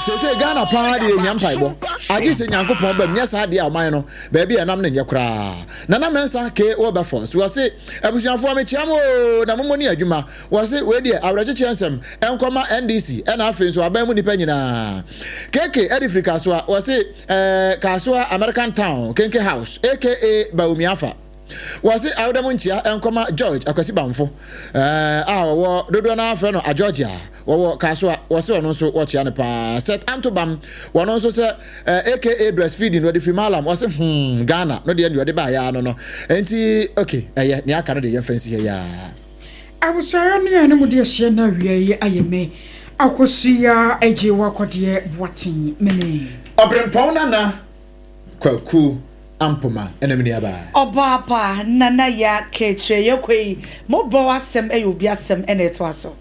seesei Ghana paa deɛ yɛhia mpaebɔ agye sɛ Nyankopɔn bam nyɛ saa deɛ a ɔman no baabi a ɛnam no nyɛ koraa Nana Mensah K Wilberforce wɔse abusuafoɔ mekyea mo oo na mommɔ ni adwuma Wɔse wei deɛ awerɛkyekyeɛ nsɛm nkɔma NDC ɛna afei nso aban mu nnipa nyinaa. KK ɛde firi Kasoa, wɔse ɛɛ Kasoa American Town Kenke House aka Bawumia-Afa. Wɔse awoda mu nkyea nkɔma George Akwasi Bamfo ɛɛ a wɔwɔ dodoɔ no ara frɛ no Ageorgia wɔwɔ Kasoa, wɔse ɔno nso wɔkyea no paa. Seth Antobam wɔno nso sɛ ɛɛ aka Breastfeeding wɔde firi Mallam, wɔse hmm Ghana no deɛ deɛ ɔde baeɛ ara no no nti ok ɛyɛ nea aka no deɛ yɛmfa nsi ha yi ara. Abusua ne a ne mode ahyia na awia yi ayɛ me Akosua Adjei Wakɔdeɛ Boateng me ne. Ɔbrempɔn Nana Kwaku Ampoma ɛna me nuabaa. Ɔbaa pa Nana Yaa Kɛkyerɛ yɛkɔ yi mobɔ w'asɛm ɛyɛ obi asɛm ɛna ɛtoa so.